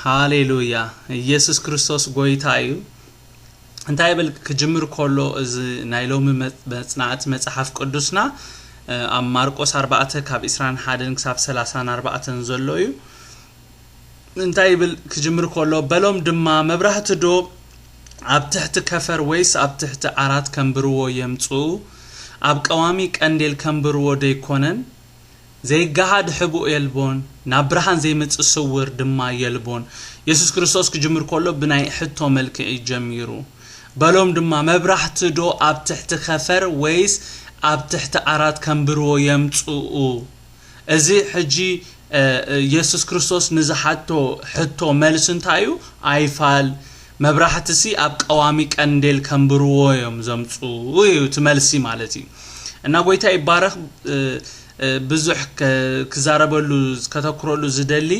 ሃሌሉያ። ኢየሱስ ክርስቶስ ጎይታ እዩ። እንታይ ይብል ክጅምር ከሎ እዚ ናይ ሎሚ መ- መጽናዕቲ መጽሓፍ ቅዱስና፣ እ፣ ኣብ ማርቆስ ኣርባዕተ ካብ ዕስራን ሓደን ክሳብ ሰላሳን ኣርባዕተን ዘሎ እዩ። እንታይ ይብል ክጅምር ከሎ፣ በሎም ድማ፣ መብራህቲ ዶ ኣብ ትሕቲ ከፈር ወይስ ኣብ ትሕቲ ዓራት ከንብርዎ የምጽኡ? ኣብ ቀዋሚ ቀንዴል ከንብርዎ ደይኮነን? ዘይገሃድ ሕቡእ የልቦን፣ ናብ ብርሃን ዘይመጽእ ስውር ድማ የልቦን። የሱስ ክርስቶስ ክጅምር ከሎ ብናይ ሕቶ መልክዕ እዩ ጀሚሩ። በሎም ድማ፣ መብራህቲ ዶ ኣብ ትሕቲ ከፈር ወይስ ኣብ ትሕቲ ዓራት ከንብርዎ የምጽኡ? እዚ ሕጂ፣ እ፣ እ፣ የሱስ ክርስቶስ ንዝሓቶ ሕቶ መልሲ እንታይ እዩ? ኣይፋል። መብራህትሲ ኣብ ቀዋሚ ቀንዴል ከንብርዎ እዮም ዘምጽኡ እዩ እቲ መልሲ ማለት እዩ። እና ጎይታ ይባረኽ። እ፣ እ፣ ብዙሕ ከ- ክዛረበሉ ከተኩረሉ ዝደሊ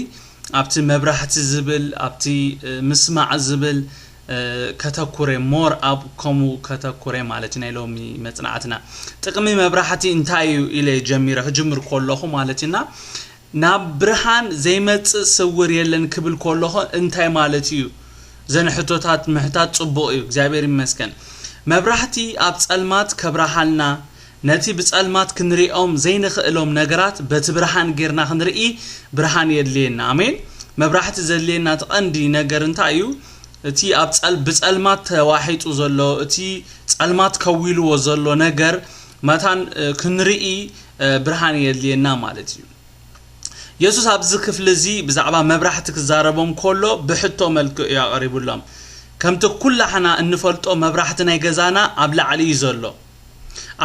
ኣብቲ መብራህቲ ዝብል ኣብቲ እ፣ ምስማዕ ዝብል እ፣ ከተኩረ ሞር ኣብ ከምኡ ከተኩረ ማለት እዩ ናይ ሎሚ መጽናዕትና። ጥቕሚ መብራህቲ እንታይ እዩ ኢለ ጀሚረ ክጅምር ከለኹ ማለት እና ናብ ብርሃን ዘይመጽእ ስውር የለን ክብል ከለኹ እንታይ ማለት እዩ? ዘን ሕቶታት ምሕታት ጽቡቕ እዩ፣ እግዚኣብሔር ይመስገን። መብራህቲ ኣብ ጸልማት ከብርሃልና፣ ነቲ ብጸልማት ክንሪኦም ዘይንኽእሎም ነገራት በቲ ብርሃን ጌርና ክንርኢ ብርሃን የድልየና። ኣሜን። መብራህቲ ዘድልየና እቲ ቀንዲ ነገር እንታይ እዩ? እቲ ኣብ ጸል ብጸልማት ተዋሒጡ ዘሎ፣ እቲ ጸልማት ከዊልዎ ዘሎ ነገር መታን እ፣ ክንርኢ እ፣ ብርሃን የድልየና ማለት እዩ። የሱስ ኣብዚ ክፍሊ እዚ ብዛዕባ መብራህቲ ክዛረቦም ከሎ ብሕቶ መልክዕ እዩ ኣቕሪቡሎም። ከምቲ ኩላሕና እንፈልጦ መብራህቲ ናይ ገዛና ኣብ ላዕሊ እዩ ዘሎ።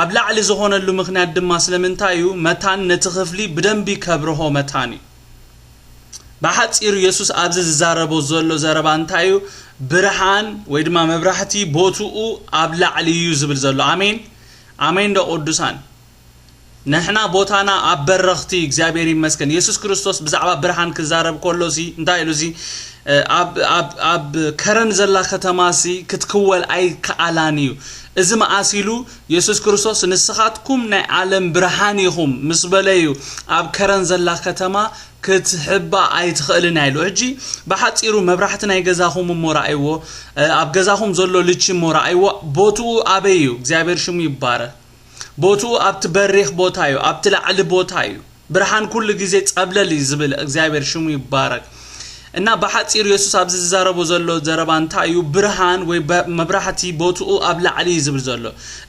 ኣብ ላዕሊ ዝኾነሉ ምኽንያት ድማ ስለምንታይ እዩ? መታን ነቲ ክፍሊ ብደንቢ ከብርሆ መታን እዩ። ብሓጺሩ የሱስ ኣብዚ ዝዛረቦ ዘሎ ዘረባ እንታይ እዩ? ብርሃን ወይ ድማ መብራህቲ ቦትኡ ኣብ ላዕሊ እዩ ዝብል ዘሎ። ኣሜን። ኣሜን ዶ ቅዱሳን? ንሕና ቦታና ኣብ በረኽቲ እግዚኣብሔር ይመስገን። የሱስ ክርስቶስ ብዛዕባ ብርሃን ክዛረብ ከሎ ሲ እንታይ ኢሉ ሲ ኣብ ኣብ ኣብ ከረን ዘላ ከተማ ሲ ክትክወል ኣይከኣላን እዩ። እዚ መኣስ ኢሉ የሱስ ክርስቶስ ንስኻትኩም ናይ ዓለም ብርሃን ኢኹም ምስ በለ እዩ ኣብ ከረን ዘላ ከተማ ክትሕባ ኣይትኽእልን ኢሉ። ሕጂ ብሓጺሩ መብራሕቲ ናይ ገዛኹም እሞ ረኣይዎ፣ ኣብ ገዛኹም ዘሎ ልቺ እሞ ረኣይዎ። ቦትኡ ኣበይ እዩ? እግዚኣብሔር ሽሙ ይባረክ። ቦትኡ ኣብቲ በሪኽ ቦታ እዩ፣ ኣብቲ ላዕሊ ቦታ እዩ። ብርሃን ኩሉ ግዜ ጸብለል እዩ ዝብል እግዚኣብሔር ሽሙ ይባረክ። እና ብሓጺሩ የሱስ ኣብዚ ዝዛረቦ ዘሎ ዘረባ እንታይ እዩ? ብርሃን ወይ በ- መብራህቲ ቦትኡ ኣብ ላዕሊ እዩ ዝብል ዘሎ።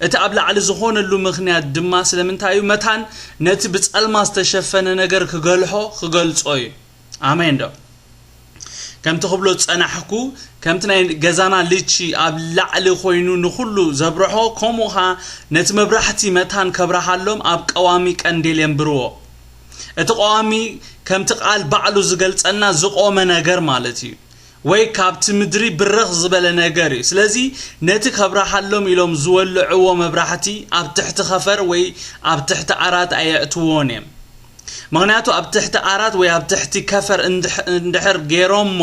እቲ ኣብ ላዕሊ ዝኾነሉ ምኽንያት ድማ ስለምንታይ እዩ? መታን ነቲ ብጸልማ ዝተሸፈነ ነገር ክገልሖ ክገልጾ እዩ። ኣሜን ዶ? ከምቲ ክብሎ ዝጸናሕኩ፣ ከምቲ ናይ ገዛና ልቺ ኣብ ላዕሊ ኮይኑ ንኹሉ ዘብርሖ፣ ከምኡ ኸኣ ነቲ መብራህቲ መታን ከብርሃሎም ኣብ ቀዋሚ ቀንዴል የንብርዎ። እቲ ቀዋሚ ከምቲ ቃል ባዕሉ ዝገልጸልና ዝቆመ ነገር ማለት እዩ። ወይ ካብቲ ምድሪ ብርኽ ዝበለ ነገር እዩ። ስለዚ ነቲ ከብርሃሎም ኢሎም ዝወልዕዎ መብራህቲ ኣብ ትሕቲ ኸፈር ወይ ኣብ ትሕቲ ዓራት ኣየእትዎን እዮም። ምኽንያቱ ኣብ ትሕቲ ዓራት ወይ ኣብ ትሕቲ ከፈር እንድሕ- እንድሕር ገይሮሞ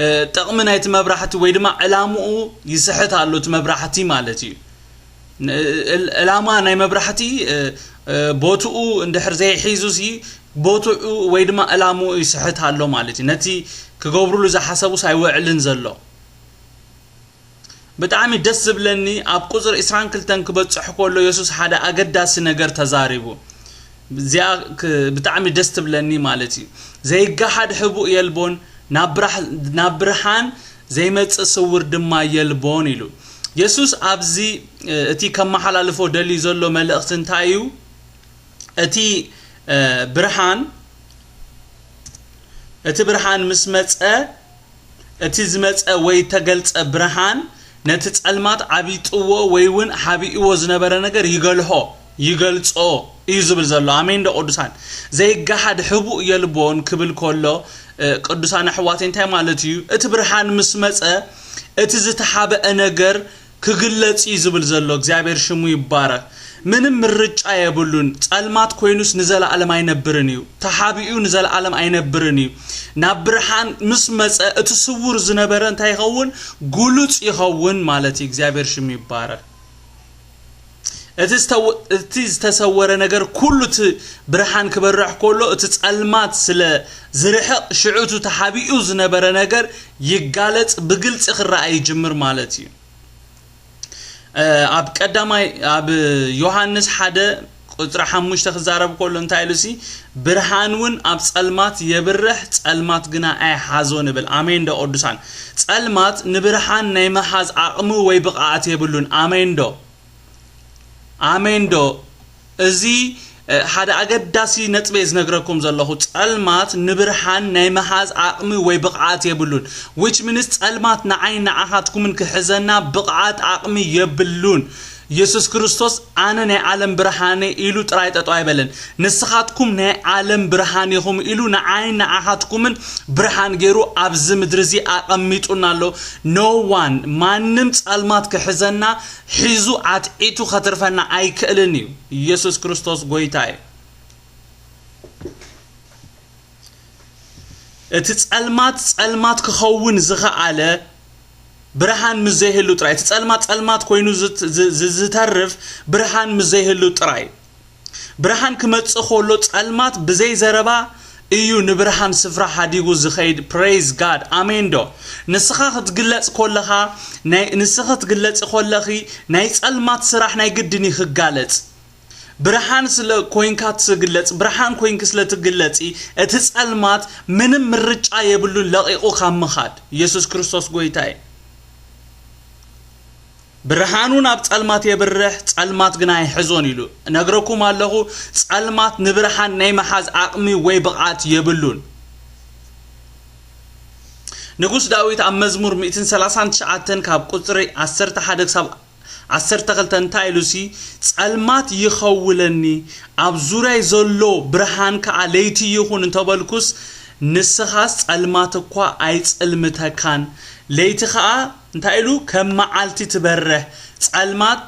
እ፣ ጥቕሚ ናይቲ መብራህቲ ወይ ድማ ዕላምኡ ይስሕት ኣሎ እቲ መብራህቲ ማለት እዩ። ን- እል- ዕላማ ናይ መብራህቲ እ፣ እ፣ ቦትኡ እንድሕር ዘይሒዙ ሲ ቦትኡ ወይ ድማ ዕላምኡ ይስሕት ኣሎ ማለት እዩ። ነቲ ክገብሩሉ ዝሓሰቡስ ኣይውዕልን ዘሎ። ብጣዕሚ ደስ ዝብለኒ ኣብ ቁፅሪ ዕስራን ክልተን ክበፅሕ ከሎ የሱስ ሓደ ኣገዳሲ ነገር ተዛሪቡ። እዚኣ ክ- ብጣዕሚ ደስ ትብለኒ ማለት እዩ። ዘይገሃድ ሕቡእ የልቦን፣ ናብ ብራህ- ናብ ብርሃን ዘይመፅእ ስውር ድማ የልቦን ኢሉ። የሱስ ኣብዚ እ፣ እቲ ከመሓላልፎ ደልዩ ዘሎ መልእኽቲ እንታይ እዩ? እቲ እ፣ ብርሃን እቲ ብርሃን ምስ መጸ እቲ ዝመጸ ወይ ተገልጸ ብርሃን ነቲ ጸልማት ዓቢጥዎ ወይ እውን ሓቢእዎ ዝነበረ ነገር ይገልሖ ይገልጾ እዩ ዝብል ዘሎ። ኣሜን ዶ ቅዱሳን? ዘይገሃድ ሕቡእ የልቦን ክብል ከሎ እ፣ ቅዱሳን ኣሕዋት እንታይ ማለት እዩ? እቲ ብርሃን ምስ መጸ እቲ ዝተሓበአ ነገር ክግለጽ እዩ ዝብል ዘሎ። እግዚኣብሔር ሽሙ ይባረክ። ምንም ምርጫ የብሉን። ጸልማት ኮይኑስ ንዘለኣለም ኣይነብርን እዩ። ተሓቢኡ ንዘለኣለም ኣይነብርን እዩ። ናብ ብርሃን ምስ መጸ እቲ ስውር ዝነበረ እንታይ ይኸውን? ጉሉጽ ይኸውን ማለት እዩ። እግዚኣብሔር ሽሙ ይባረክ። እቲ ዝተወ-፣ እቲ ዝተሰወረ ነገር ኩሉ፣ እቲ ብርሃን ክበርሕ ከሎ፣ እቲ ጸልማት ስለ ዝርሕቕ፣ ሽዑ እቲ ተሓቢኡ ዝነበረ ነገር ይጋለጽ፣ ብግልጺ ክረኣ ይጅምር ማለት እዩ። እ፣ ኣብ ቀዳማይ፣ ኣብ ዮሃንስ ሓደ ቁጽሪ ሓሙሽተ ክዛረብ ከሎ እንታይ ኢሉ ሲ፣ "ብርሃን እውን ኣብ ጸልማት የብርህ፣ ጸልማት ግና ኣይሓዞን" ይብል። ኣሜን ዶ ቅዱሳን? ጸልማት ንብርሃን ናይ ምሓዝ ዓቕሚ ወይ ብቕዓት የብሉን። ኣሜን ዶ? ኣሜን ዶ? እዚ፣ እ፣ ሓደ ኣገዳሲ ነጥቢ እየ ዝነግረኩም ዘለኹ። ጸልማት ንብርሃን ናይ ምሓዝ ዓቕሚ ወይ ብቕዓት የብሉን። Which means ጸልማት ንዓይ ንዓኻትኩምን ክሕዘና ብቕዓት ዓቕሚ የብሉን። ኢየሱስ ክርስቶስ "ኣነ ናይ ዓለም ብርሃን እየ" ኢሉ ጥራይ ጠጠው ኣይበለን። "ንስኻትኩም ናይ ዓለም ብርሃን ኢኹም" ኢሉ ንዓይ ንዓኻትኩምን ብርሃን ገይሩ ኣብዚ ምድሪ እዚ ኣቐሚጡና ኣሎ። No one፣ ማንም ጸልማት ክሕዘና፣ ሒዙ ዓትዒቱ ከትርፈና ኣይክእልን እዩ። ኢየሱስ ክርስቶስ ጎይታ እዩ። እቲ ጸልማት ጸልማት ክኸውን ዝኸኣለ ብርሃን ምስ ዘይህሉ ጥራይ፣ እቲ ጸልማት ጸልማት ኮይኑ ዝት-፣ ዝ-፣ ዝ-፣ ዝተርፍ ብርሃን ምስ ዘይህሉ ጥራይ። ብርሃን ክመጽእ ከሎ ጸልማት ብዘይ ዘረባ እዩ ንብርሃን ስፍራ ሓዲጉ ዝኸይድ። Praise God። ኣሜን ዶ? ንስኻ ክትግለጽ ከለኻ፣ ናይ፣ ንስኻ ክትግለጽ ከለኺ፣ ናይ ጸልማት ስራሕ ናይ ግድን እዩ ክጋለጽ። ብርሃን ስለ ኮይንካ ትግለጽ፣ ብርሃን ኮይንኪ ስለ ትግለጺ፣ እቲ ጸልማት ምንም ምርጫ የብሉን ለቒቑ ካብ ምኻድ። ኢየሱስ ክርስቶስ ጎይታ እዩ። "ብርሃን እውን ኣብ ጸልማት የብርህ፣ ጸልማት ግና ኣይሕዞን" ኢሉ። እነግረኩም ኣለኹ፣ ጸልማት ንብርሃን ናይ ምሓዝ ዓቕሚ ወይ ብቕዓት የብሉን። ንጉስ ዳዊት ኣብ መዝሙር ሚእትን ሰላሳን ትሽዓተን ካብ ቁጽሪ ዓሰርተ ሓደ ክሳብ ዓሰርተ ክልተ እንታይ ኢሉ ሲ፣ "ጸልማት ይኸውለኒ፣ ኣብ ዙርያይ ዘሎ ብርሃን ከኣ ለይቲ ይኹን እንተበልኩስ፣ ንስኻስ ጸልማት እኳ ኣይጽልምተካን። ለይቲ ከኣ" እንታይ ኢሉ፣ "ከም መዓልቲ ትበርህ፣ ጸልማት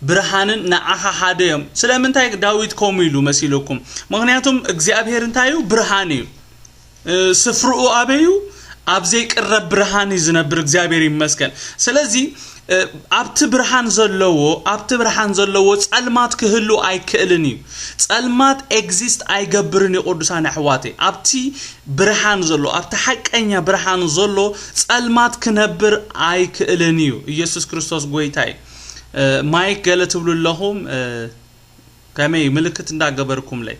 ብርሃንን ንዓኻ ሓደ እዮም።" ስለምንታይ ዳዊት ከምኡ ኢሉ መሲልኩም? ምኽንያቱም እግዚኣብሔር እንታይ እዩ? ብርሃን እዩ። እ፣ ስፍርኡ ኣበይ እዩ? ኣብ ዘይቅረብ ብርሃን እዩ ዝነብር። እግዚኣብሔር ይመስገን። ስለዚ፣ እ፣ ኣብቲ ብርሃን ዘለዎ፣ ኣብቲ ብርሃን ዘለዎ ጸልማት ክህሉ ኣይክእልን እዩ። ጸልማት ኤግዚስት ኣይገብርን እዩ፣ ቅዱሳን ኣሕዋተይ። ኣብቲ ብርሃን ዘሎ፣ ኣብቲ ሓቀኛ ብርሃን ዘሎ ጸልማት ክነብር ኣይክእልን እዩ። ኢየሱስ ክርስቶስ ጎይታ እዩ። እ፣ ማይክ ገለ ትብሉ ኣለኹም፣ እ፣ ከመይ ምልክት እንዳገበርኩምለይ?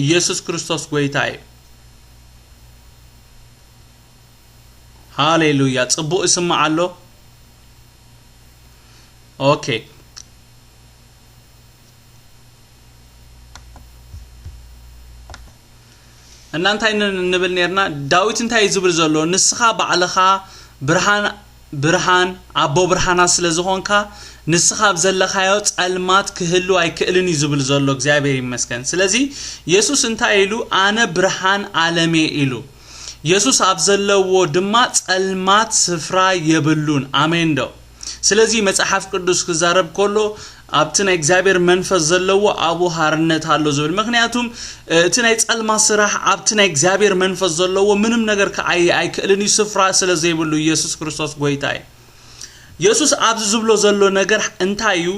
ኢየሱስ ክርስቶስ ጎይታ እዩ። ሃሌሉያ። ጽቡቕ ይስማዕ ኣሎ። ኦኬ። እና እንታይ ን-፣ ንብል ኔርና? ዳዊት እንታይ እዩ ዝብል ዘሎ? "ንስኻ ባዕልኻ ብርሃን፣ ብርሃን፣ ኣቦ ብርሃናት ስለ ዝኾንካ፣ ንስኻ ኣብ ዘለኻዮ ጸልማት ክህሉ ኣይክእልን" እዩ ዝብል ዘሎ። እግዚኣብሔር ይመስገን። ስለዚ የሱስ እንታይ ኢሉ? "ኣነ ብርሃን ዓለም እየ" ኢሉ። የሱስ ኣብ ዘለዎ ድማ ጸልማት ስፍራ የብሉን። ኣሜን ዶ? ስለዚ መጽሓፍ ቅዱስ ክዛረብ ከሎ፣ "ኣብቲ ናይ እግዚኣብሔር መንፈስ ዘለዎ ኣብኡ ሃርነት ኣሎ" ዝብል። ምኽንያቱም፣ እ፣ እቲ ናይ ጸልማት ስራሕ ኣብቲ ናይ እግዚኣብሔር መንፈስ ዘለዎ ምንም ነገር ክዓይ ኣይክእልን እዩ፣ ስፍራ ስለ ዘይብሉ። ኢየሱስ ክርስቶስ ጎይታ እዩ። የሱስ ኣብዚ ዝብሎ ዘሎ ነገር እንታይ እዩ?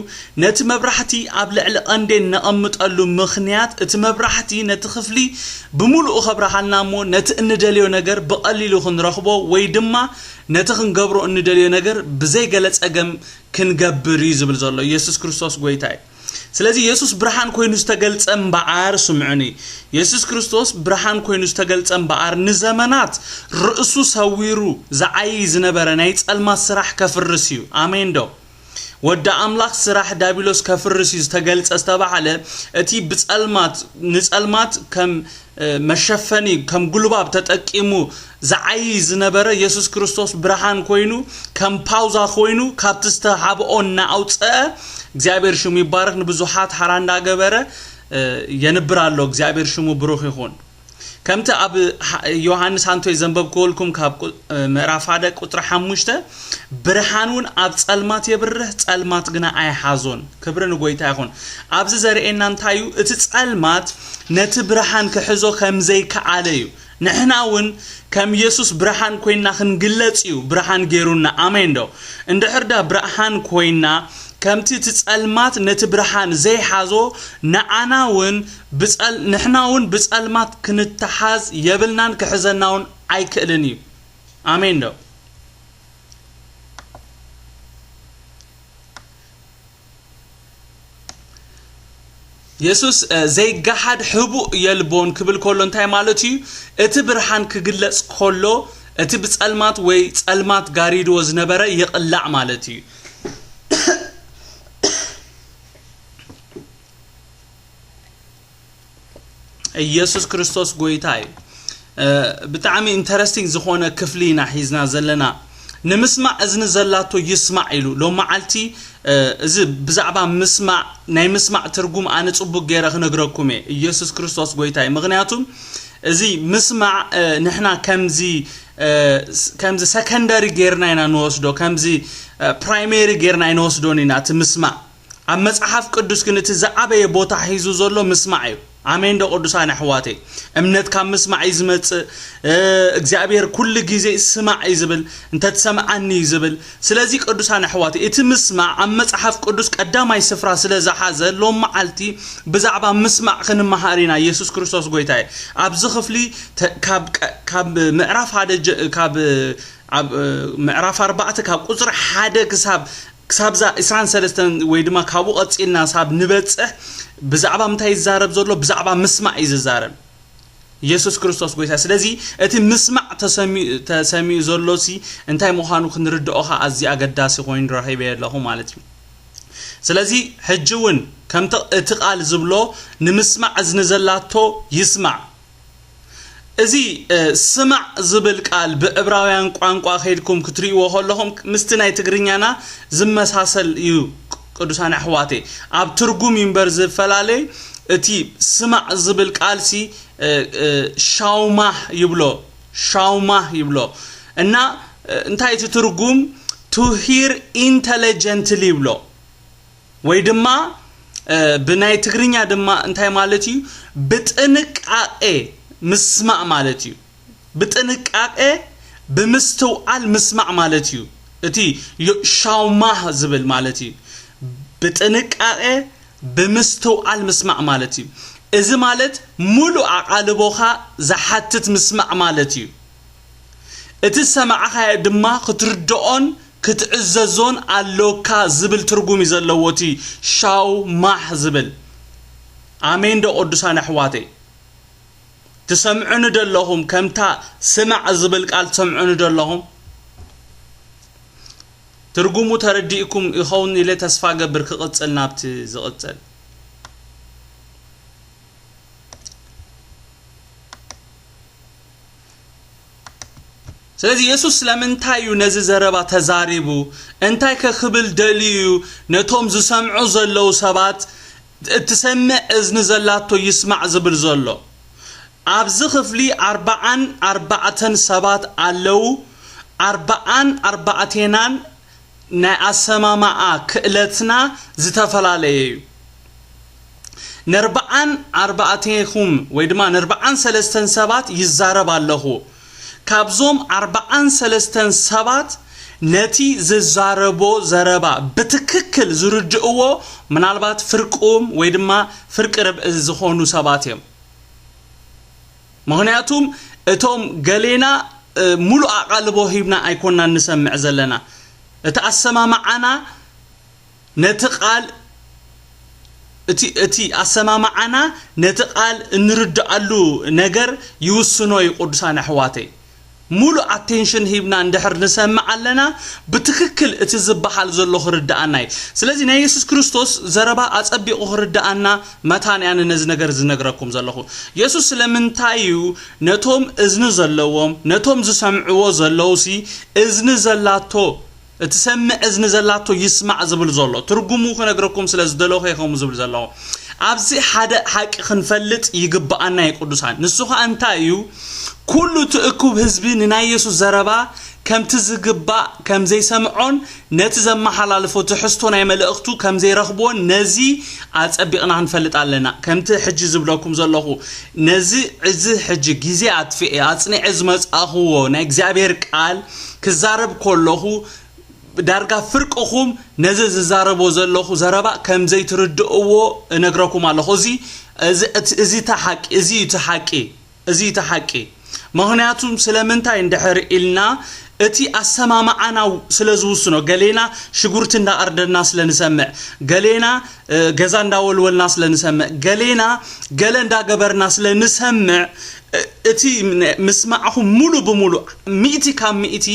ነቲ መብራህቲ ኣብ ልዕሊ ቀንዴል ነቐምጠሉ ምኽንያት፣ እቲ መብራህቲ ነቲ ክፍሊ ብምሉኡ ከብርሃልና እሞ፣ ነቲ እንደልዮ ነገር ብቐሊሉ ክንረኽቦ ወይ ድማ ነቲ ክንገብሮ እንደልዮ ነገር ብዘይ ገለ ጸገም ክንገብር እዩ ዝብል ዘሎ። ኢየሱስ ክርስቶስ ጎይታ እዩ። ስለዚ የሱስ ብርሃን ኮይኑ ዝተገልጸ እምበኣር፣ ስምዑኒ፣ የሱስ ክርስቶስ ብርሃን ኮይኑ ዝተገልጸ እምበኣር፣ ንዘመናት ርእሱ ሰዊሩ ዝዓዪ ዝነበረ ናይ ጸልማት ስራሕ ከፍርስ እዩ። ኣሜን ዶ? ወዲ ኣምላኽ ስራሕ ዳቢሎስ ከፍርስ እዩ ዝተገልጸ ዝተባህለ፣ እቲ ብጸልማት፣ ንጸልማት ከም፣ እ፣ መሸፈኒ፣ ከም ጉልባብ ተጠቂሙ ዝዓዪ ዝነበረ የሱስ ክርስቶስ ብርሃን ኮይኑ፣ ከም ፓውዛ ኮይኑ፣ ካብቲ ዝተሓብኦ እናኣውጸአ፣ እግዚኣብሔር ሽሙ ይባረኽ፣ ንብዙሓት ሓራ እንዳገበረ፣ እ፣ የንብር ኣሎ። እግዚኣብሔር ሽሙ ብሩኽ ይኹን። ከምቲ ኣብ ሓ-፣ ዮሃንስ ኣንቶይ ዘንበብክወልኩም ካብ ቁ-፣ እ፣ ምዕራፍ ሓደ ቁጽሪ ሓሙሽተ፣ "ብርሃን እውን ኣብ ጸልማት የብርህ፣ ጸልማት ግና ኣይሓዞን።" ክብሪ ንጎይታ ይኹን። ኣብዚ ዘርእየና እንታይ እዩ? እቲ ጸልማት ነቲ ብርሃን ክሕዞ ከም ዘይከኣለ እዩ። ንሕና እውን ከም የሱስ ብርሃን ኮይንና ክንግለጽ እዩ ብርሃን ገይሩና። ኣሜን ዶ? እንድሕር ዳ ብርሃን ኮይንና ከምቲ እቲ ጸልማት ነቲ ብርሃን ዘይሓዞ፣ ንዓና እውን ብጸል-፣ ንሕና እውን ብጸልማት ክንተሓዝ የብልናን፣ ክሕዘና እውን ኣይክእልን እዩ። ኣሜን ዶ? የሱስ፣ እ፣ ዘይገሃድ ህቡእ የልቦን ክብል ከሎ እንታይ ማለት እዩ? እቲ ብርሃን ክግለጽ ከሎ፣ እቲ ብጸልማት ወይ ጸልማት ጋሪድዎ ዝነበረ ይቕላዕ ማለት እዩ። ኢየሱስ ክርስቶስ ጎይታ እዩ። እ፣ ብጣዕሚ ኢንተረስቲንግ ዝኾነ ክፍሊ ኢና ሒዝና ዘለና። "ንምስማዕ እዝኒ ዘላቶ ይስማዕ" ኢሉ። ሎም መዓልቲ፣ እ፣ እዚ ብዛዕባ ምስማዕ፣ ናይ ምስማዕ ትርጉም ኣነ ጽቡቅ ገይረ ክነግረኩም እየ። ኢየሱስ ክርስቶስ ጎይታ እዩ። ምኽንያቱም እዚ ምስማዕ፣ እ፣ ንሕና ከምዚ፣ እ፣ ስ-፣ ከምዚ ሰከንደሪ ጌርና ኢና ንወስዶ፣ ከምዚ፣ እ፣ ፕራይሜሪ ጌርና ኣይንወስዶን ኢና እቲ ምስማዕ። ኣብ መጽሓፍ ቅዱስ ግን እቲ ዝዓበየ ቦታ ሒዙ ዘሎ ምስማዕ እዩ። ኣሜን ዶ ቅዱሳን ኣሕዋተይ? እምነት ካብ ምስማዕ እዩ ዝመጽእ። እ፣ እግዚኣብሔር ኩሉ ግዜ ስማዕ እዩ ዝብል፣ እንተትሰምዓኒ እዩ ዝብል። ስለዚ ቅዱሳን ኣሕዋተይ፣ እቲ ምስማዕ ኣብ መጽሓፍ ቅዱስ ቀዳማይ ስፍራ ስለ ዝሓዘ፣ ሎም መዓልቲ ብዛዕባ ምስማዕ ክንመሃር ኢና። ኢየሱስ ክርስቶስ ጎይታ እዩ። ኣብዚ ክፍሊ ተ-፣ ካብ ቀ-፣ ካብ ምዕራፍ ሓደ ጀ-፣ ካብ፣ ኣብ፣ እ፣ ምዕራፍ ኣርባዕተ ካብ ቁጽሪ ሓደ ክሳብ ክሳብዛ ዕስራን ሰለስተን ወይ ድማ ካብኡ ቀጺልና ሳብ ንበጽሕ፣ ብዛዕባ ምንታይ ይዛረብ ዘሎ? ብዛዕባ ምስማዕ እዩ ዝዛረብ። ኢየሱስ ክርስቶስ ጎይታ። ስለዚ እቲ ምስማዕ ተሰሚ-፣ ተሰሚኡ ዘሎሲ እንታይ ምዃኑ ክንርድኦ ኸኣ ኣዝዩ ኣገዳሲ ኮይኑ ረኺበዮ ኣለኹ ማለት እዩ። ስለዚ ሕጂ እውን ከምቲ እቲ ቃል ዝብሎ፣ "ንምስማዕ እዝኒ ዘላቶ ይስማዕ።" እዚ፣ እ፣ ስማዕ ዝብል ቃል ብዕብራውያን ቋንቋ ከይድኩም ክትርእይዎ ከለኹም ምስቲ ናይ ትግርኛና ዝመሳሰል እዩ። ቅዱሳን ኣሕዋተይ፣ ኣብ ትርጉም እዩ እምበር ዝፈላለ። እቲ ስማዕ ዝብል ቃልሲ፣ እ፣ እ፣ ሻውማህ ይብሎ፣ ሻውማህ ይብሎ። እና፣ እ፣ እንታይ እቲ ትርጉም? To hear intelligently ይብሎ። ወይ ድማ፣ እ፣ ብናይ ትግርኛ ድማ እንታይ ማለት እዩ? ብጥንቃቄ ምስማዕ ማለት እዩ። ብጥንቃቄ ብምስትውዓል ምስማዕ ማለት እዩ። እቲ ዮ-፣ ሻውማህ ዝብል ማለት እዩ። ብጥንቃቄ ብምስትውዓል ምስማዕ ማለት እዩ። እዚ ማለት ሙሉእ ኣቓልቦኻ ዝሓትት ምስማዕ ማለት እዩ። እቲ ዝሰማዕኻዮ ድማ ክትርድኦን ክትዕዘዞን ኣሎካ ዝብል ትርጉም እዩ ዘለዎ እቲ ሻው ማህ ዝብል። ኣሜን ዶ ቅዱሳን ኣሕዋተይ? ትሰምዑኒ ዶ ኣለኹም? ከምታ ስማዕ ዝብል ቃል ትሰምዑኒ ዶ ኣለኹም? ትርጉሙ ተረዲእኩም ይኸውን ኢለ ተስፋ ገብር። ክቕጽል ናብቲ ዝቕጽል። ስለዚ የሱስ ስለምንታይ እዩ ነዚ ዘረባ ተዛሪቡ? እንታይ ከ ክብል ደልዩ እዩ ነቶም ዝሰምዑ ዘለዉ ሰባት "እትሰምዕ እዝኒ ዘላቶ ይስማዕ" ዝብል ዘሎ? ኣብዚ ክፍሊ ኣርብዓን ኣርባዕተን ሰባት ኣለዉ። ኣርብዓን ኣርባዕቴናን ናይ ኣሰማማዓ ክእለትና ዝተፈላለየ እዩ። ነርብዓን ኣርባዕቴኹም ወይ ድማ ነርብዓን ሰለስተን ሰባት ይዛረብ ኣለኹ። ካብዞም ኣርብዓን ሰለስተን ሰባት ነቲ ዝዛረቦ ዘረባ ብትክክል ዝርድእዎ ምናልባት ፍርቁም ወይ ድማ ፍርቂ ርብዒ ዝኾኑ ሰባት እዮም። ምኽንያቱም እቶም ገሌና፣ እ፣ ሙሉእ ኣቓልቦ ሂብና ኣይኮናን ንሰምዕ ዘለና። እቲ ኣሰማምዓና ነቲ ቃል፣ እቲ፣ እቲ ኣሰማምዓና ነቲ ቃል እንርድኣሉ ነገር ይውስኖ እዩ። ቅዱሳን ኣሕዋተይ፣ ሙሉእ ኣቴንሽን ሂብና እንድሕር ንሰምዕ ኣለና፣ ብትክክል እቲ ዝበሃል ዘሎ ክርድኣና እዩ። ስለዚ ናይ የሱስ ክርስቶስ ዘረባ ኣጸቢቑ ክርድኣና መታን እያ ነዚ ነገር ዝነግረኩም ዘለኹ። የሱስ ስለምንታይ እዩ ነቶም እዝኒ ዘለዎም፣ ነቶም ዝሰምዕዎ ዘለውሲ እዝኒ ዘላቶ፣ እትሰምዕ እዝኒ ዘላቶ ይስማዕ ዝብል ዘሎ? ትርጉሙ ክነግረኩም ስለ ዝደለኹ እየ ከምኡ ዝብል ዘለኹ። ኣብዚ ሓደ ሓቂ ክንፈልጥ ይግብኣና እዩ ቅዱሳን። ንሱ ኸኣ እንታይ እዩ? ኩሉ እቲ እኩብ ህዝቢ ንናይ የሱስ ዘረባ ከምቲ ዝግባእ ከም ዘይሰምዖን ነቲ ዘመሓላልፎ ትሕዝቶ ናይ መልእኽቱ ከም ዘይረኽብዎን ነዚ ኣጸቢቕና ክንፈልጥ ኣለና። ከምቲ ሕጂ ዝብለኩም ዘለኹ፣ ነዚ፣ እዚ ሕጂ ግዜ ኣጥፊኤ ኣጽኒዐ ዝመጻእኽዎ ናይ እግዚኣብሔር ቃል ክዛረብ ከለኹ ዳርጋ ፍርቅኹም ነዚ ዝዛረቦ ዘለኹ ዘረባ ከም ዘይትርድእዎ እነግረኩም ኣለኹ። እዚ እዚ እቲ ሓቂ እዚ እቲ ሓቂ እዚ እቲ ሓቂ። ምኽንያቱም ስለምንታይ እንድሕር ኢልና፣ እቲ ኣሰማምዓና ስለ ዝውስኖ፣ ገሌና ሽጉርቲ እንዳቐርደና ስለ ንሰምዕ፣ ገሌና ገዛ እንዳወልወልና ስለ ንሰምዕ፣ ገሌና ገለ እንዳገበርና ስለ ንሰምዕ፣ እቲ ምስማዕኹም ሙሉ ብሙሉ ሚእቲ ካብ ሚእቲ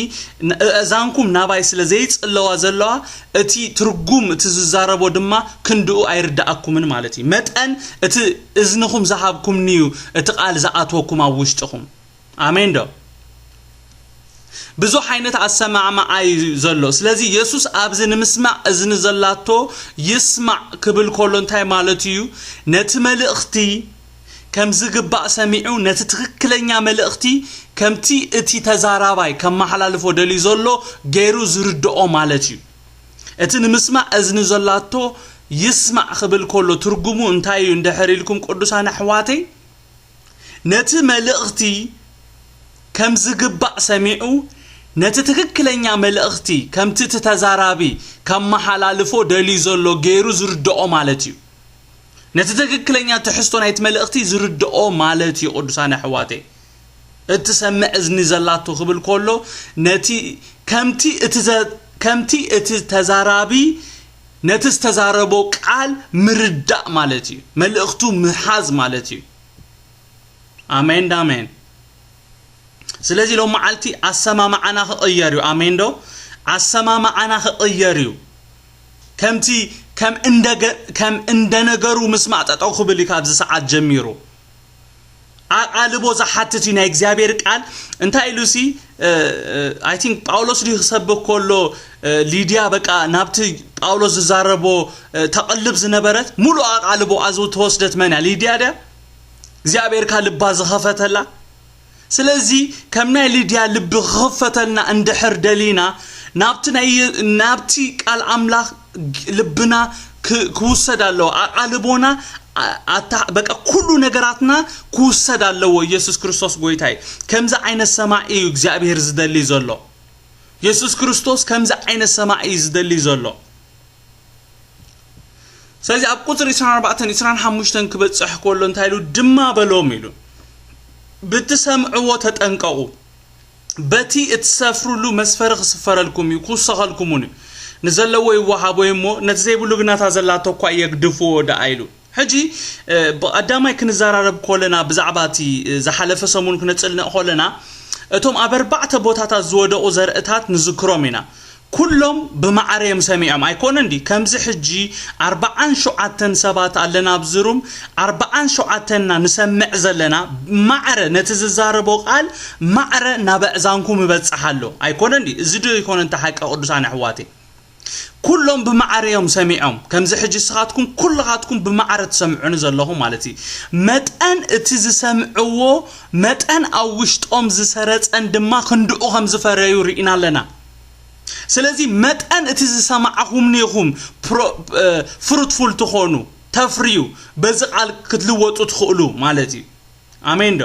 እእዛንኩም ናባይ ስለ ዘይጽለዋ ዘለዋ፣ እቲ ትርጉም እቲ ዝዛረቦ ድማ ክንድኡ ኣይርድኣኩምን ማለት እዩ። መጠን እቲ እዝንኹም ዝሃብኩምኒ እዩ እቲ ቃል ዝኣትወኩም ኣብ ውሽጥኹም። ኣሜን ዶ? ብዙሕ ዓይነት ኣሰማምዓ እዩ ዘሎ። ስለዚ የሱስ ኣብዚ ንምስማዕ እዝኒ ዘላቶ ይስማዕ ክብል ከሎ እንታይ ማለት እዩ? ነቲ መልእኽቲ ከም ዝግባእ ሰሚዑ፣ ነቲ ትኽክለኛ መልእኽቲ ከምቲ እቲ ተዛራባይ ከመሓላልፎ ደልዩ ዘሎ ገይሩ ዝርድኦ ማለት እዩ። እቲ ንምስማዕ እዝኒ ዘላቶ ይስማዕ ክብል ከሎ ትርጉሙ እንታይ እዩ እንድሕር ኢልኩም ቅዱሳን ኣሕዋተይ፣ ነቲ መልእኽቲ ከም ዝግባእ ሰሚዑ፣ ነቲ ትኽክለኛ መልእኽቲ ከምቲ እቲ ተዛራቢ ከመሓላልፎ ደልዩ ዘሎ ገይሩ ዝርድኦ ማለት እዩ። ነቲ ትኽክለኛ ትሕዝቶ ናይቲ መልእኽቲ ዝርድኦ ማለት እዩ። ቅዱሳን ኣሕዋተይ፣ እትሰምዕ እዝኒ ዘላቶ ክብል ከሎ፣ ነቲ ከምቲ እቲ ዘ-፣ ከምቲ እቲ ተዛራቢ ነቲ ዝተዛረቦ ቃል ምርዳእ ማለት እዩ። መልእኽቱ ምሓዝ ማለት እዩ። ኣሜን ዳሜን። ስለዚ ሎም መዓልቲ ኣሰማምዓና ክቕየር እዩ። ኣሜን ዶ? ኣሰማምዓና ክቕየር እዩ። ከምቲ ከም እንደገ-፣ ከም እንደነገሩ ምስማዕ ጠጠው ክብል እዩ ካብዚ ሰዓት ጀሚሩ። ኣቓልቦ ዝሓትት እዩ ናይ እግዚኣብሔር ቃል። እንታይ ኢሉ ሲ፣ እ፣ እ፣ I think ጳውሎስ ድዩ ክሰብክ ከሎ፣ እ፣ ሊድያ በቃ ናብቲ ጳውሎስ ዝዛረቦ፣ እ፣ ተቕልብ ዝነበረት ሙሉእ ኣቓልቦ ኣዝው ተወስደት መን እያ? ሊድያ ድያ? እግዚኣብሔር ካ ልባ ዝኸፈተላ። ስለዚ ከም ናይ ሊድያ ልቢ ክኽፈተልና እንድሕር ደሊና፣ ናብቲ ናይ፣ ናብቲ ቃል ኣምላኽ ልብና ክ-፣ ክውሰድ ኣለዎ። ኣቓልቦና፣ ኣ-፣ ኣታ-፣ በቃ ኩሉ ነገራትና ክውሰድ ኣለዎ። ኢየሱስ ክርስቶስ ጎይታ እዩ። ከምዚ ዓይነት ሰማዕ እዩ እግዚኣብሔር ዝደሊ ዘሎ። ኢየሱስ ክርስቶስ ከምዚ ዓይነት ሰማዕ እዩ ዝደሊ ዘሎ። ስለዚ ኣብ ቁጽሪ ዕስራን ኣርባዕተን፣ ዕስራን ሓሙሽተን ክበጽሕ ከሎ እንታይ ኢሉ? ድማ በሎም ኢሉ፣ ብትሰምዕዎ ተጠንቀቑ። በቲ እትሰፍርሉ መስፈሪ ክስፈረልኩም እዩ፣ ክውሰኸልኩም እውን እዩ። ንዘለዎ ይወሃቦ እዩ እሞ፣ ነቲ ዘይብሉ ግናታ ዘላቶ እኳ የግድፍዎ ደኣ ኢሉ። ሕጂ፣ እ፣ ብቐዳማይ ክንዘራረብ ከለና፣ ብዛዕባ እቲ፣ እ፣ ዝሓለፈ ሰሙን ክነጽንዕ ከለና፣ እቶም ኣብ ኣርባዕተ ቦታታት ዝወደቑ ዘርእታት ንዝክሮም ኢና። ኩሎም ብማዕረ እዮም ሰሚዖም። ኣይኮነን ድዩ? ከምዚ ሕጂ ኣርባዓን ሸውዓተን ሰባት ኣለና ኣብዚ ሩም፣ ኣርባዓን ሸውዓተና ንሰምዕ ዘለና፣ ማዕረ ነቲ ዝዛረቦ ቃል ማዕረ ናብ ኣእዛንኩም ይበጽሕ ኣሎ። ኣይኮነን ድዩ? እዚ ዶ ኣይኮነን እቲ ሓቂ ቅዱሳን ኣሕዋተይ? ኩሎም ብማዕረ እዮም ሰሚዖም። ከምዚ ሕጂ ንስኻትኩም ኩልኻትኩም ብማዕረ ትሰምዑኒ ዘለኹም ማለት እዩ። መጠን እቲ ዝሰምዕዎ፣ መጠን ኣብ ውሽጦም ዝሰረጸን ድማ ክንድኡ ከም ዝፈረዩ ርኢና ኣለና። ስለዚ መጠን እቲ ዝሰማዕኹምኒ ኢኹም ፕሮ-፣ እ፣ ፍሩትፉል ትኾኑ፣ ተፍርዩ፣ በዚ ቃል ክትልወጡ ትኽእሉ ማለት እዩ። ኣሜን ዶ?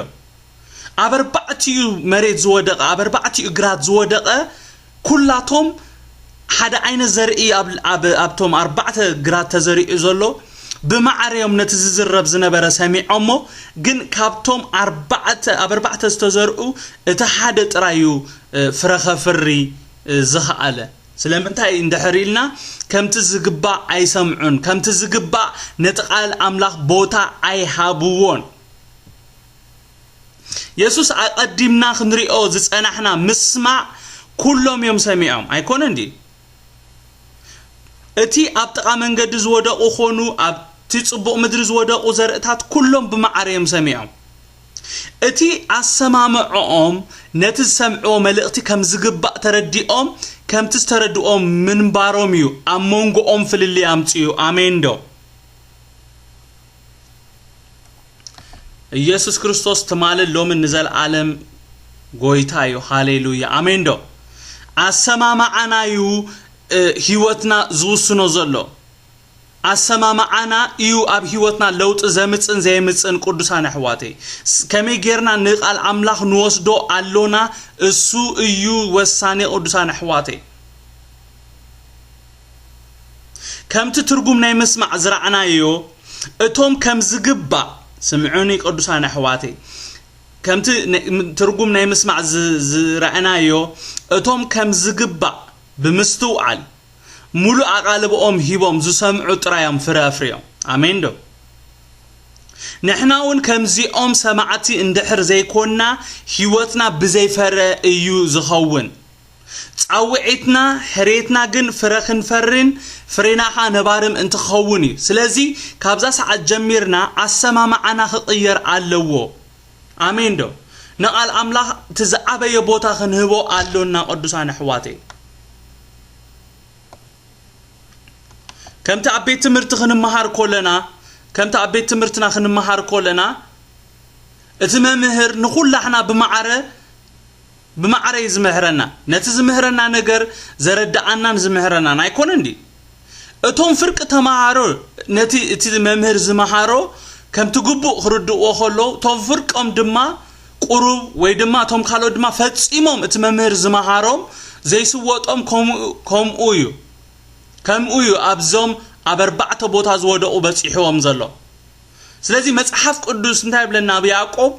ኣብ ኣርባዕቲኡ መሬት ዝወደቐ፣ ኣብ ኣርባዕቲኡ ግራት ዝወደቐ፣ ኩላቶም ሓደ ዓይነት ዘርኢ ኣብ፣ ኣብ፣ ኣብቶም ኣርባዕተ ግራት ተዘሪኡ ዘሎ፣ ብማዕረ እዮም ነቲ ዝዝረብ ዝነበረ ሰሚዖሞ፣ ግን ካብቶም ኣርባዕተ፣ ኣብ ኣርባዕተ ዝተዘርኡ እቲ ሓደ ጥራይ እዩ፣ እ፣ ፍረ ከፍሪ፣ እ፣ ዝኸኣለ። ስለምንታይ እንድሕር ኢልና፣ ከምቲ ዝግባእ ኣይሰምዑን፣ ከምቲ ዝግባእ ነቲ ቃል ኣምላኽ ቦታ ኣይሃብዎን። የሱስ ኣቐዲምና ክንሪኦ ዝጸናሕና ምስማዕ ኩሎም እዮም ሰሚዖም። ኣይኮነን ድዩ? እቲ ኣብ ጥቓ መንገዲ ዝወደቑ ኾኑ፣ ኣብቲ ጽቡቕ ምድሪ ዝወደቑ ዘርእታት ኩሎም ብማዕረ እዮም ሰሚዖም። እቲ ኣሰማምዖኦም ነቲ ዝሰምዕዎ መልእኽቲ ከም ዝግባእ ተረዲኦም፣ ከምቲ ዝተረድኦም ምንባሮም እዩ ኣብ መንጎኦም ፍልልይ ኣምጺኡ። ኣሜን ዶ? ኢየሱስ ክርስቶስ ትማልን ሎምን ንዘለዓለም ጎይታ እዩ። ሃሌሉያ። ኣሜን ዶ? ኣሰማምዓና እዩ፣ እ፣ ህይወትና ዝውስኖ ዘሎ። ኣሰማምዓና እዩ ኣብ ህይወትና ለውጢ ዘምጽን ዘየምጽን ቅዱሳን ኣሕዋተይ። ስ-፣ ከመይ ጌርና ንቃል ኣምላኽ ንወስዶ ኣሎና፣ እሱ እዩ ወሳኒ ቅዱሳን ኣሕዋተይ። ከምቲ ትርጉም ናይ ምስማዕ ዝረኣናዮ፣ እቶም ከም ዝግባእ፣ ስምዑኒ ቅዱሳን ኣሕዋተይ፣ ከምቲ ነ-፣ ም-፣ ትርጉም ናይ ምስማዕ ዝ-፣ ዝረኣናዮ፣ እቶም ከም ዝግባእ ብምስትውዓል፣ ሙሉእ ኣቓልብኦም ሂቦም ዝሰምዑ ጥራይ እዮም ፍረ ኣፍርዮም። ኣሜን ዶ? ንሕና እውን ከምዚኦም ሰማዕቲ እንድሕር ዘይኮንና፣ ህይወትና ብዘይ ፍረ እዩ ዝኸውን። ጻውዒትና፣ ሕርየትና ግን ፍረ ክንፈርን ፍሬና ኸኣ ነባሪ ምእንቲ ክኸውን እዩ። ስለዚ ካብዛ ሰዓት ጀሚርና ኣሰማምዓና ክቕየር ኣለዎ። ኣሜን ዶ? ንቓል ኣምላኽ እቲ ዝዓበየ ቦታ ክንህቦ ኣሎና ቅዱሳን ኣሕዋተይ። ከምቲ ኣብ ቤት ትምህርቲ ክንመሃር ከለና፣ ከምቲ ኣብ ቤት ትምህርትና ክንመሃር ከለና፣ እቲ መምህር ንኹላሕና ብማዕረ፣ ብማዕረ እዩ ዝምህረና። ነቲ ዝምህረና ነገር ዘረድኣናን ዝምህረናን ኣይኮነን ድዩ? እቶም ፍርቂ ተማሃሮ ነቲ እቲ መምህር ዝመሃሮ ከምቲ ግቡእ ክርድእዎ ከለዉ፣ እቶም ፍርቆም ድማ ቁሩብ ወይ ድማ እቶም ካልኦት ድማ ፈጺሞም እቲ መምህር ዝመሃሮም ዘይስወጦም ከምኡ፣ ከምኡ እዩ። ከምኡ እዩ ኣብዞም ኣብ ኣርባዕተ ቦታ ዝወደቑ በጺሕዎም ዘሎ። ስለዚ መጽሓፍ ቅዱስ እንታይ ይብለና? ኣብ ያዕቆብ፣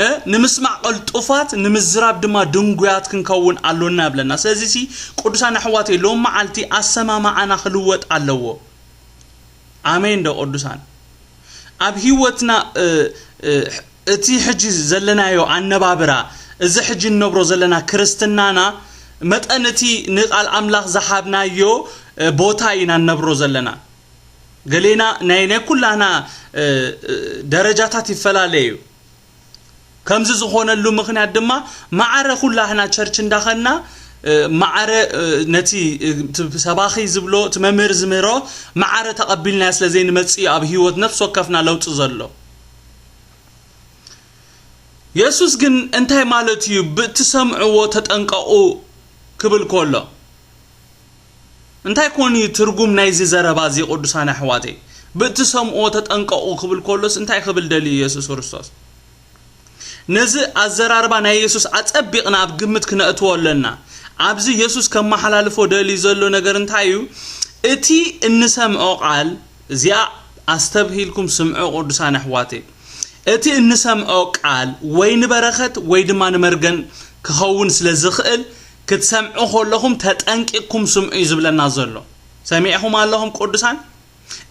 እ፣ ንምስማዕ ቀልጡፋት፣ ንምዝራብ ድማ ድንጉያት ክንከውን ኣሎና ይብለና። ስለዚ ሲ ቅዱሳን ኣሕዋተይ፣ ሎም መዓልቲ ኣሰማምዓና ክልወጥ ኣለዎ። ኣሜን ዶ ቅዱሳን? ኣብ ህይወትና፣ እ፣ እ፣ እቲ ሕጂ ዘለናዮ ኣነባብራ፣ እዚ ሕጂ እንነብሮ ዘለና ክርስትናና መጠን እቲ ንቃል ኣምላኽ ዝሃብናዮ፣ እ፣ ቦታ ኢና እንነብሮ ዘለና። ገሌና ናይ፣ ናይ ኩላና፣ እ፣ እ፣ ደረጃታት ይፈላለ እዩ። ከምዚ ዝኾነሉ ምኽንያት ድማ ማዕረ ኩላህና ቸርች እንዳኸና፣ እ፣ ማዕረ፣ እ፣ ነቲ፣ እ፣ እቲ ሰባኺ ዝብሎ፣ እቲ መምህር ዝምህሮ ማዕረ ተቐቢልናዮ ስለ ዘይንመጽእ እዩ ኣብ ህይወት ነፍሲ ወከፍና ለውጢ ዘሎ። የሱስ ግን እንታይ ማለት እዩ ብእትሰምዕዎ ተጠንቀቑ ክብል ከሎ? እንታይ ኮን እዩ ትርጉም ናይዚ ዘረባ እዚ ቅዱሳን ኣሕዋተይ? ብእትሰምዕዎ ተጠንቀቑ ክብል ከሎስ እንታይ ክብል ደልዩ የሱስ ክርስቶስ? ነዚ ኣዘራርባ ናይ የሱስ ኣጸቢቕና ኣብ ግምት ክነእትዎ ኣለና። ኣብዚ የሱስ ከመሓላልፎ ደልዩ ዘሎ ነገር እንታይ እዩ? እቲ እንሰምዖ ቃል፣ እዚኣ ኣስተብሂልኩም ስምዑ ቅዱሳን ኣሕዋተይ። እቲ እንሰምዖ ቃል ወይ ንበረኸት ወይ ድማ ንመርገም ክኸውን ስለ ዝኽእል፣ ክትሰምዑ ከለኹም ተጠንቂቕኩም ስምዑ እዩ ዝብለና ዘሎ። ሰሚዕኹም ኣለኹም ቅዱሳን?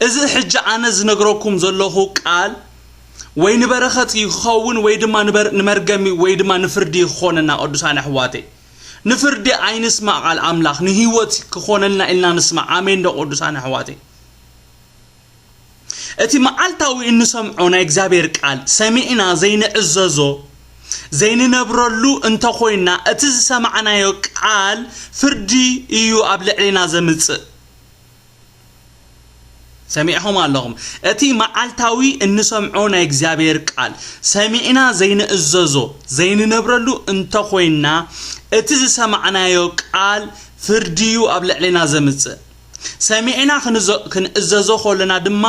እዚ ሕጂ ኣነ ዝነግረኩም ዘለኹ ቃል ወይ ንበረኸት እዩ ክኸውን ወይ ድማ ንበር-፣ ንመርገም እዩ ወይ ድማ ንፍርዲ እዩ ክኾነና ቅዱሳን ኣሕዋተይ። ንፍርዲ ኣይንስማዕ ቃል ኣምላኽ፣ ንህይወት ክኾነልና ኢልና ንስማዕ። ኣሜን ዶ ቅዱሳን ኣሕዋተይ? እቲ መዓልታዊ እንሰምዖ ናይ እግዚኣብሔር ቃል ሰሚዕና ዘይንዕዘዞ፣ ዘይንነብረሉ እንተኾይንና፣ እቲ ዝሰማዕናዮ ቃል ፍርዲ እዩ ኣብ ልዕሌና ዘምጽእ። ሰሚዕኹም ኣለኹም። እቲ መዓልታዊ እንሰምዖ ናይ እግዚኣብሔር ቃል ሰሚዕና ዘይንእዘዞ፣ ዘይንነብረሉ እንተኾይንና፣ እቲ ዝሰማዕናዮ ቃል ፍርዲ እዩ ኣብ ልዕሌና ዘምጽእ። ሰሚዕና ክንዘ-፣ ክንእዘዞ ከለና ድማ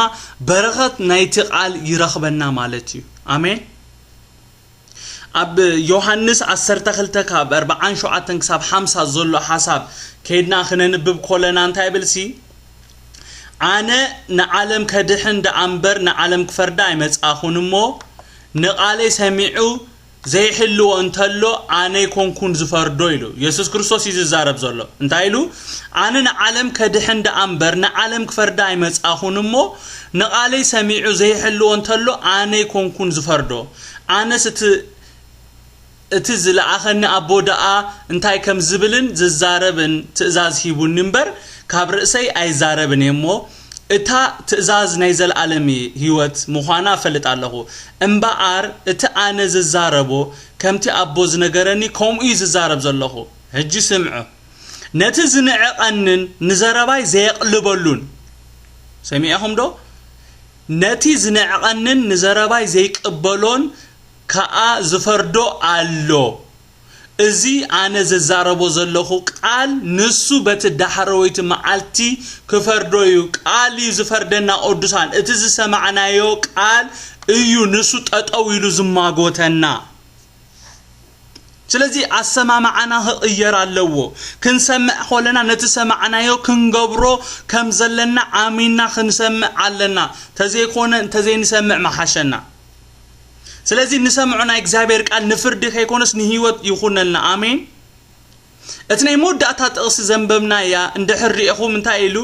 በረኸት ናይቲ ቃል ይረኽበና ማለት እዩ። ኣሜን። ኣብ ዮሃንስ ዓሰርተ ክልተ ካብ ኣርብዓን ሸውዓተን ክሳብ ሓምሳ ዘሎ ሓሳብ ከይድና ክነንብብ ከለና እንታይ ይብልሲ? ኣነ ንዓለም ከድሕን ደኣ እምበር ንዓለም ክፈርዳ ኣይመጻኹን እሞ፣ ንቓለይ ሰሚዑ ዘይሕልዎ እንተሎ ኣነ ኣይኮንኩን ዝፈርዶ ኢሉ። የሱስ ክርስቶስ እዩ ዝዛረብ ዘሎ። እንታይ ኢሉ? ኣነ ንዓለም ከድሕን ደኣ እምበር ንዓለም ክፈርዳ ኣይመጻኹን እሞ፣ ንቓለይ ሰሚዑ ዘይሕልዎ እንተሎ ኣነ ኣይኮንኩን ዝፈርዶ። ኣነስ እቲ፣ እቲ ዝለኣኸኒ ኣቦ ደኣ እንታይ ከም ዝብልን ዝዛረብን ትእዛዝ ሂቡኒ እምበር፣ ካብ ርእሰይ ኣይዛረብን እየ እሞ፣ እታ ትእዛዝ ናይ ዘለኣለም ህይወት ምዃና እፈልጥ ኣለኹ። እምበኣር እቲ ኣነ ዝዛረቦ ከምቲ ኣቦ ዝነገረኒ ከምኡ እዩ ዝዛረብ ዘለኹ። ሕጂ ስምዑ። ነቲ ዝንዕቐንን ንዘረባይ ዘየቕልበሉን፣ ሰሚዕኹም ዶ? ነቲ ዝንዕቐንን ንዘረባይ ዘይቅበሎን ከኣ ዝፈርዶ ኣሎ። እዚ ኣነ ዝዛረቦ ዘለኹ ቃል ንሱ በቲ ዳሕረወይቲ መዓልቲ ክፈርዶ እዩ። ቃል እዩ ዝፈርደና ቅዱሳን። እቲ ዝሰማዕናዮ ቃል እዩ ንሱ ጠጠው ኢሉ ዝማጎተና። ስለዚ ኣሰማምዓና ክቕየር ኣለዎ። ክንሰምዕ ከለና ነቲ ሰማዕናዮ ክንገብሮ ከም ዘለና ኣሚንና ክንሰምዕ ኣለና። ተዘይኮነ እንተዘይንሰምዕ ምሓሸና። ስለዚ ንሰምዖ ናይ እግዚኣብሔር ቃል ንፍርዲ ከይኮነስ ንህይወት ይኹነልና። ኣሜን። እቲ ናይ መወዳእታ ጥቕሲ ዘንበብናያ እንድሕር ርኢኹም እንታይ ኢሉ?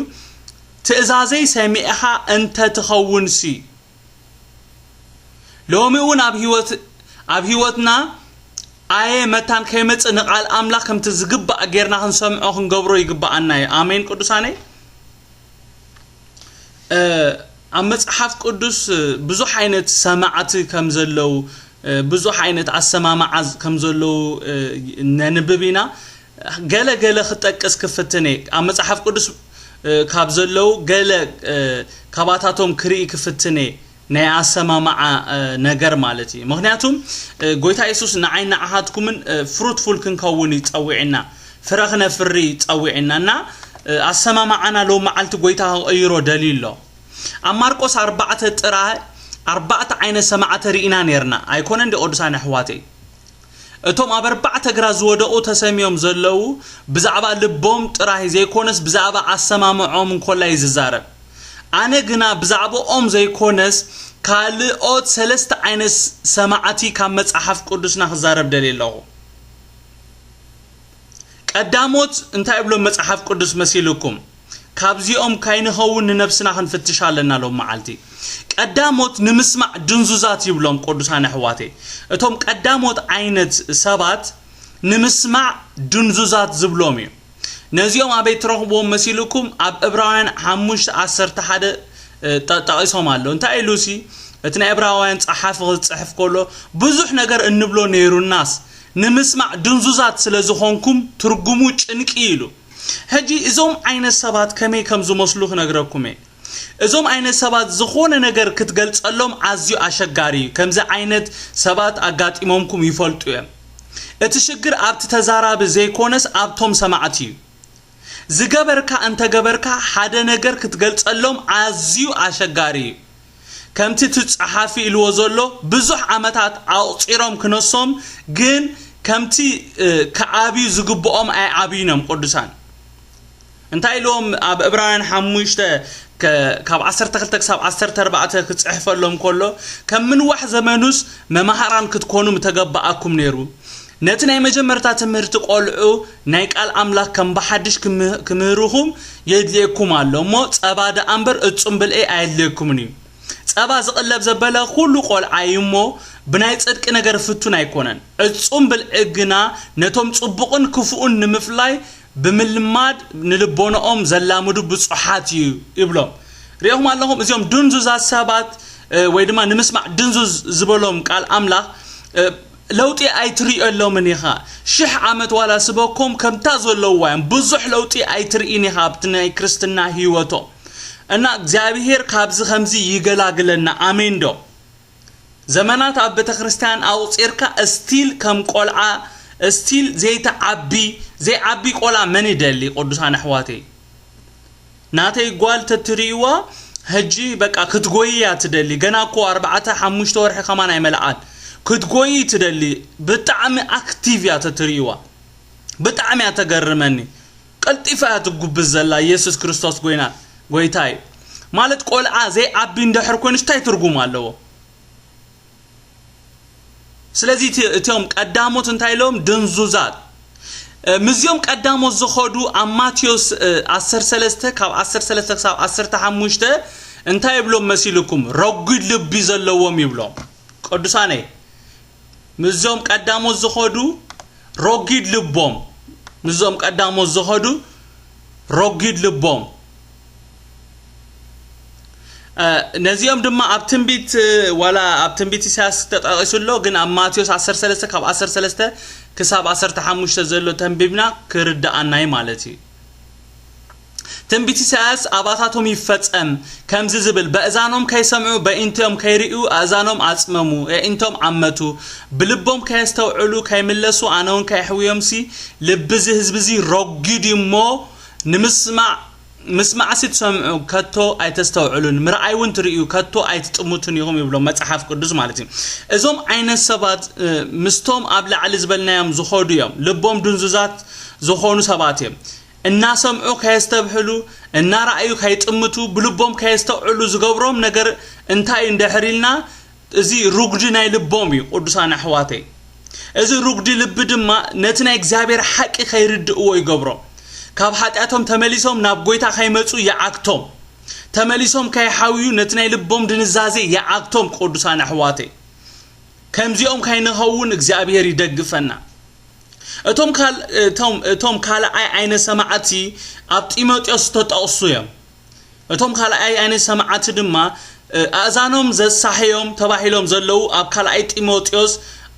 ትእዛዘይ ሰሚዕኻ እንተ ትኸውንሲ። ሎሚ እውን ኣብ ህይወት ኣብ ህይወትና ኣየ መታን ከይመጽእ ንቓል ኣምላኽ ከምቲ ዝግባእ ጌርና ክንሰምዖ ክንገብሮ ይግባኣና እዩ። ኣሜን ቅዱሳነይ። ኣብ መጽሓፍ ቅዱስ ብዙሕ ዓይነት ሰማዕቲ ከም ዘለዉ ብዙሕ ዓይነት ኣሰማምዓ ከም ዘለዉ ነንብብ ኢና። ገለ ገለ ክጠቅስ ክፍትን እየ። ኣብ መጽሓፍ ቅዱስ ካብ ዘለዉ ገለ ካባታቶም ክርኢ ክፍትን እየ። ናይ ኣሰማምዓ ነገር ማለት እዩ። ምክንያቱም ጎይታ የሱስ ንዓይ ንዓኻትኩምን ፍሩትፉል ክንከውን እዩ ጸዊዕና፣ ፍረ ክነፍሪ ጸዊዕና እና ኣሰማምዓና ሎም መዓልቲ ጎይታ ክቕይሮ ደልዩ ኣሎ። ኣብ ማርቆስ ኣርባዕተ ጥራይ ኣርባዕተ ዓይነት ሰማዕተ ርኢና ነርና ኣይኮነ እንዲ ቅዱሳን ኣሕዋተይ? እቶም ኣብ ኣርባዕተ ግራ ዝወደቑ ተሰምዮም ዘለዉ ብዛዕባ ልቦም ጥራይ ዘይኮነስ ብዛዕባ ኣሰማምዖም እንኮላ እዩ ዝዛረብ። ኣነ ግና ብዛዕባኦም ዘይኮነስ ካልኦት ሰለስተ ዓይነት ሰማዕቲ ካብ መጽሓፍ ቅዱስና ክዛረብ ደልየ ኣለኹ። ቀዳሞት እንታይ እብሎም መጽሓፍ ቅዱስ መሲልኩም? ካብዚኦም ካይንኸውን ንነብስና ክንፍትሽ ኣለና ሎም መዓልቲ። ቀዳሞት ንምስማዕ ድንዙዛት ይብሎም ቅዱሳን ኣሕዋተይ። እቶም ቀዳሞት ዓይነት ሰባት ንምስማዕ ድንዙዛት ዝብሎም እዩ። ነዚኦም ኣበይ ትረኽብዎም መሲልኩም? ኣብ ዕብራውያን ሓሙሽተ ዓሰርተ ሓደ ጠ- ጠቒሶም ኣሎ። እንታይ ኢሉ ሲ እቲ ናይ ዕብራውያን ጸሓፊ ክጽሕፍ ከሎ ብዙሕ ነገር እንብሎ ነይሩናስ ንምስማዕ ድንዙዛት ስለ ዝኾንኩም ትርጉሙ ጭንቂ ኢሉ። ሕጂ እዞም ዓይነት ሰባት ከመይ ከም ዝመስሉ ክነግረኩም እየ። እዞም ዓይነት ሰባት ዝኾነ ነገር ክትገልጸሎም ኣዝዩ ኣሸጋሪ እዩ። ከምዚ ዓይነት ሰባት ኣጋጢሞምኩም ይፈልጡ እዮም። እቲ ሽግር ኣብቲ ተዛራቢ ዘይኮነስ ኣብቶም ሰማዕቲ እዩ። ዝገበርካ እንተገበርካ ሓደ ነገር ክትገልጸሎም ኣዝዩ ኣሸጋሪ እዩ። ከምቲ እቲ ጸሓፊ ኢልዎ ዘሎ ብዙሕ ዓመታት ኣቑጺሮም ክነሶም ግን ከምቲ ክዓብዩ ዝግብኦም ኣይዓብዩን እዮም ቅዱሳን። እንታይ ኢልዎም ኣብ ዕብራውያን ሓሙሽተ ካብ ዓሰርተ ክልተ ክሳብ ዓሰርተ ኣርባዕተ ክጽሕፈሎም ከሎ ከም ምንዋሕ ዘመኑስ መማህራን ክትኮኑ ምተገባኣኩም ነይሩ። ነቲ ናይ መጀመርታ ትምህርቲ ቆልዑ ናይ ቃል ኣምላኽ ከም ብሓድሽ ክምህርኹም የድልየኩም ኣሎ እሞ ጸባ ደኣ እምበር እጹም ብልዒ ኣየድልየኩምን እዩ። ጸባ ዝቕለብ ዘበለ ኩሉ ቆልዓ እዩ እሞ ብናይ ጽድቂ ነገር ፍቱን ኣይኮነን። እጹም ብልዒ ግና ነቶም ጽቡቕን ክፉኡን ንምፍላይ ብምልማድ ንልቦንኦም ዘላምዱ ብጹሓት እዩ ይብሎም። ሪኢኹም ኣለኹም እዚኦም ድንዙዛት ሰባት ወይ ድማ ንምስማዕ ድንዙዝ ዝበሎም ቃል ኣምላኽ ለውጢ ኣይትርእየሎምን ኢኻ። ሽሕ ዓመት ዋላ ስበኮም ከምታ ዘለውዋ እዮም። ብዙሕ ለውጢ ኣይትርእይን ኢኻ ኣብቲ ናይ ክርስትና ህይወቶም። እና እግዚኣብሄር ካብዚ ከምዚ ይገላግለና። ኣሜን ዶ? ዘመናት ኣብ ቤተ ክርስቲያን ኣቑጺርካ እስቲል ከም ቆልዓ እስቲል ዘይተዓቢ ዘይዓቢ ቆልዓ መን ይደሊ? ቅዱሳን ኣሕዋተይ ናተይ ጓል ተትርእይዋ ሕጂ በቃ ክትጎይያ ትደሊ። ገና እኮ ኣርባዕተ ሓሙሽተ ወርሒ ከማን ኣይመልኣን ክትጎይ ትደሊ። ብጣዕሚ ኣክቲቭ እያ ተትርእይዋ ብጣዕሚ እያ ተገርመኒ። ቀልጢፋ እያ ትጉብዝ ዘላ ኢየሱስ ክርስቶስ ጎይና ጎይታ እዩ። ማለት ቆልዓ ዘይዓቢ እንድሕር ኮይኑ እንታይ ትርጉም ኣለዎ? ስለዚ እቲ- እቲኦም ቀዳሞት እንታይ ኢሎም ድንዙዛት እ፣ ምስዚኦም ቀዳሞት ዝኸዱ ኣብ ማቴዎስ እ፣ ዓሰርተ ሰለስተ ካብ ዓሰርተ ሰለስተ ክሳብ ዓሰርተ ሓሙሽተ እንታይ ይብሎም መሲልኩም? ረጒድ ልቢ ዘለዎም ይብሎም። ቅዱሳነይ ምስዞም ቀዳሞት ዝኸዱ ረጒድ ልቦም ምስዞም ቀዳሞት ዝኸዱ ረጒድ ልቦም ነዚኦም ድማ ኣብ ትንቢት ዋላ ኣብ ትንቢት ኢሳያስ ተጠቒሱ ኣሎ ግን ኣብ ማቴዎስ ዓሰርተ ሰለስተ ካብ ዓሰርተ ሰለስተ ክሳብ ዓሰርተ ሓሙሽተ ዘሎ ተንቢብና ክርድኣናይ ማለት እዩ። ትንቢት ኢሳያስ ኣባታቶም ይፈጸም ከምዚ ዝብል በእዛኖም ከይሰምዑ በኢንቲኦም ከይርእዩ ኣእዛኖም ኣጽመሙ የኢንቶም ዓመቱ ብልቦም ከየስተውዕሉ ከይምለሱ ኣነውን ከየሕውዮምሲ ልቢ እዚ ህዝቢ እዚ ረጒድ እዩ እሞ ንምስማዕ ምስማዕሲ ትሰምዑ ከቶ ኣይተስተውዕሉን፣ ምርኣይ እውን ትርእዩ ከቶ ኣይትጥምቱን ኢኹም ይብሎም መጽሓፍ ቅዱስ ማለት እዩ። እዞም ዓይነት ሰባት ምስቶም ኣብ ላዕሊ ዝበልናዮም ዝኸዱ እዮም። ልቦም ድንዙዛት ዝኾኑ ሰባት እዮም። እናሰምዑ ከየስተብህሉ፣ እናረኣዩ ከይጥምቱ፣ ብልቦም ከየስተውዕሉ ዝገብሮም ነገር እንታይ እዩ እንድሕር ኢልና፣ እዚ ርጉዲ ናይ ልቦም እዩ። ቅዱሳን ኣሕዋተይ፣ እዚ ርጉዲ ልቢ ድማ ነቲ ናይ እግዚኣብሔር ሓቂ ከይርድእዎ ይገብሮም። ካብ ሓጢኣቶም ተመሊሶም ናብ ጎይታ ከይመፁ ይዓግቶም። ተመሊሶም ከይሓውዩ ነቲ ናይ ልቦም ድንዛዜ ይዓግቶም። ቅዱሳን ኣሕዋተይ፣ ከምዚኦም ከይንኸውን እግዚኣብሔር ይደግፈና። እቶም ካልኣይ ዓይነ ሰማዕቲ ኣብ ጢሞቴዎስ ዝተጠቕሱ እዮም። እቶም ካልኣይ ዓይነ ሰማዕቲ ድማ ኣእዛኖም ዘሳሕዮም ተባሂሎም ዘለዉ ኣብ ካልኣይ ጢሞቴዎስ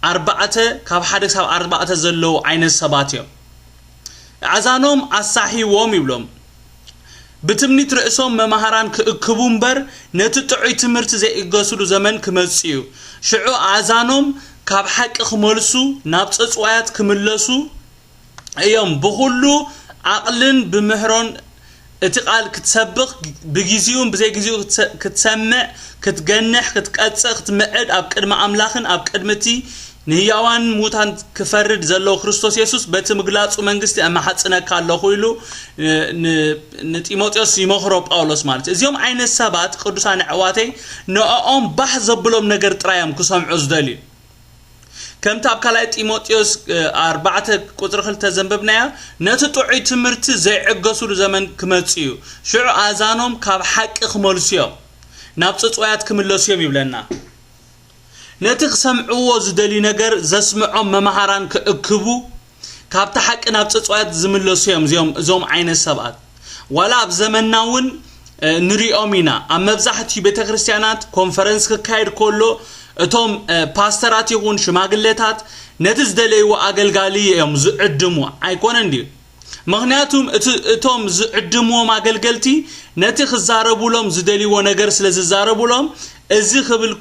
ኣርባዕተ ካብ ሓደ ክሳብ ኣርባዕተ ዘለዉ ዓይነት ሰባት እዮም። ኣእዛኖም ኣሳሕይዎም ይብሎም። ብትምኒት ርእሶም መማህራን ክእክቡ እምበር ነቲ ጥዑይ ትምህርቲ ዘይእገሱሉ ዘመን ክመጽእ እዩ። ሽዑ ኣእዛኖም ካብ ሓቂ ክመልሱ ናብ ጽጽዋያት ክምለሱ እዮም። ብኹሉ ዓቕልን ብምሕሮን እቲ ቃል ክትሰብኽ ብግዚኡን ብዘይግዚኡ ክትሰምዕ ክትገንሕ ክትቀጽእ ክትምዕድ ኣብ ቅድሚ ኣምላኽን ኣብ ቅድሚ እቲ ንህያዋን ሙታን ክፈርድ ዘለዉ ክርስቶስ የሱስ በቲ ምግላጹ መንግስቲ እማሓጽነካ ኣለኹ ኢሉ ንጢሞቴዎስ ይመኽሮ ጳውሎስ ማለት እዩ። እዚኦም ዓይነት ሰባት ቅዱሳን ኣሕዋተይ ንዕኦም ባህ ዘብሎም ነገር ጥራይ እዮም ክሰምዑ ዝደልዩ። ከምቲ ኣብ ካልኣይ ጢሞቴዎስ ኣርባዕተ ቁፅሪ ክልተ ዘንበብናያ ነቲ ጥዑይ ትምህርቲ ዘይዕገሱሉ ዘመን ክመፅእ እዩ። ሽዑ ኣእዛኖም ካብ ሓቂ ክመልሱ እዮም፣ ናብ ፅፅዋያት ክምለሱ እዮም ይብለና። ነቲ ክሰምዕዎ ዝደልዩ ነገር ዘስምዖም መምሃራን ክእክቡ ካብቲ ሓቂ ናብ ጽጽዋት ዝምለሱ እዮም እዚኦም፣ እዞም ዓይነት ሰባት። ዋላ ኣብ ዘመንና እውን ንሪኦም ኢና። ኣብ መብዛሕትኡ ቤተ ክርስቲያናት ኮንፈረንስ ክካየድ ከሎ እቶም ፓስተራት ይኹን ሽማግሌታት ነቲ ዝደለይዎ ኣገልጋሊ እዮም ዝዕድሙ። ኣይኮነን ድዩ? ምኽንያቱም እቶም ዝዕድምዎም ኣገልገልቲ ነቲ ክዛረቡሎም ዝደልይዎ ነገር ስለ ዝዛረቡሎም እዚ ክብል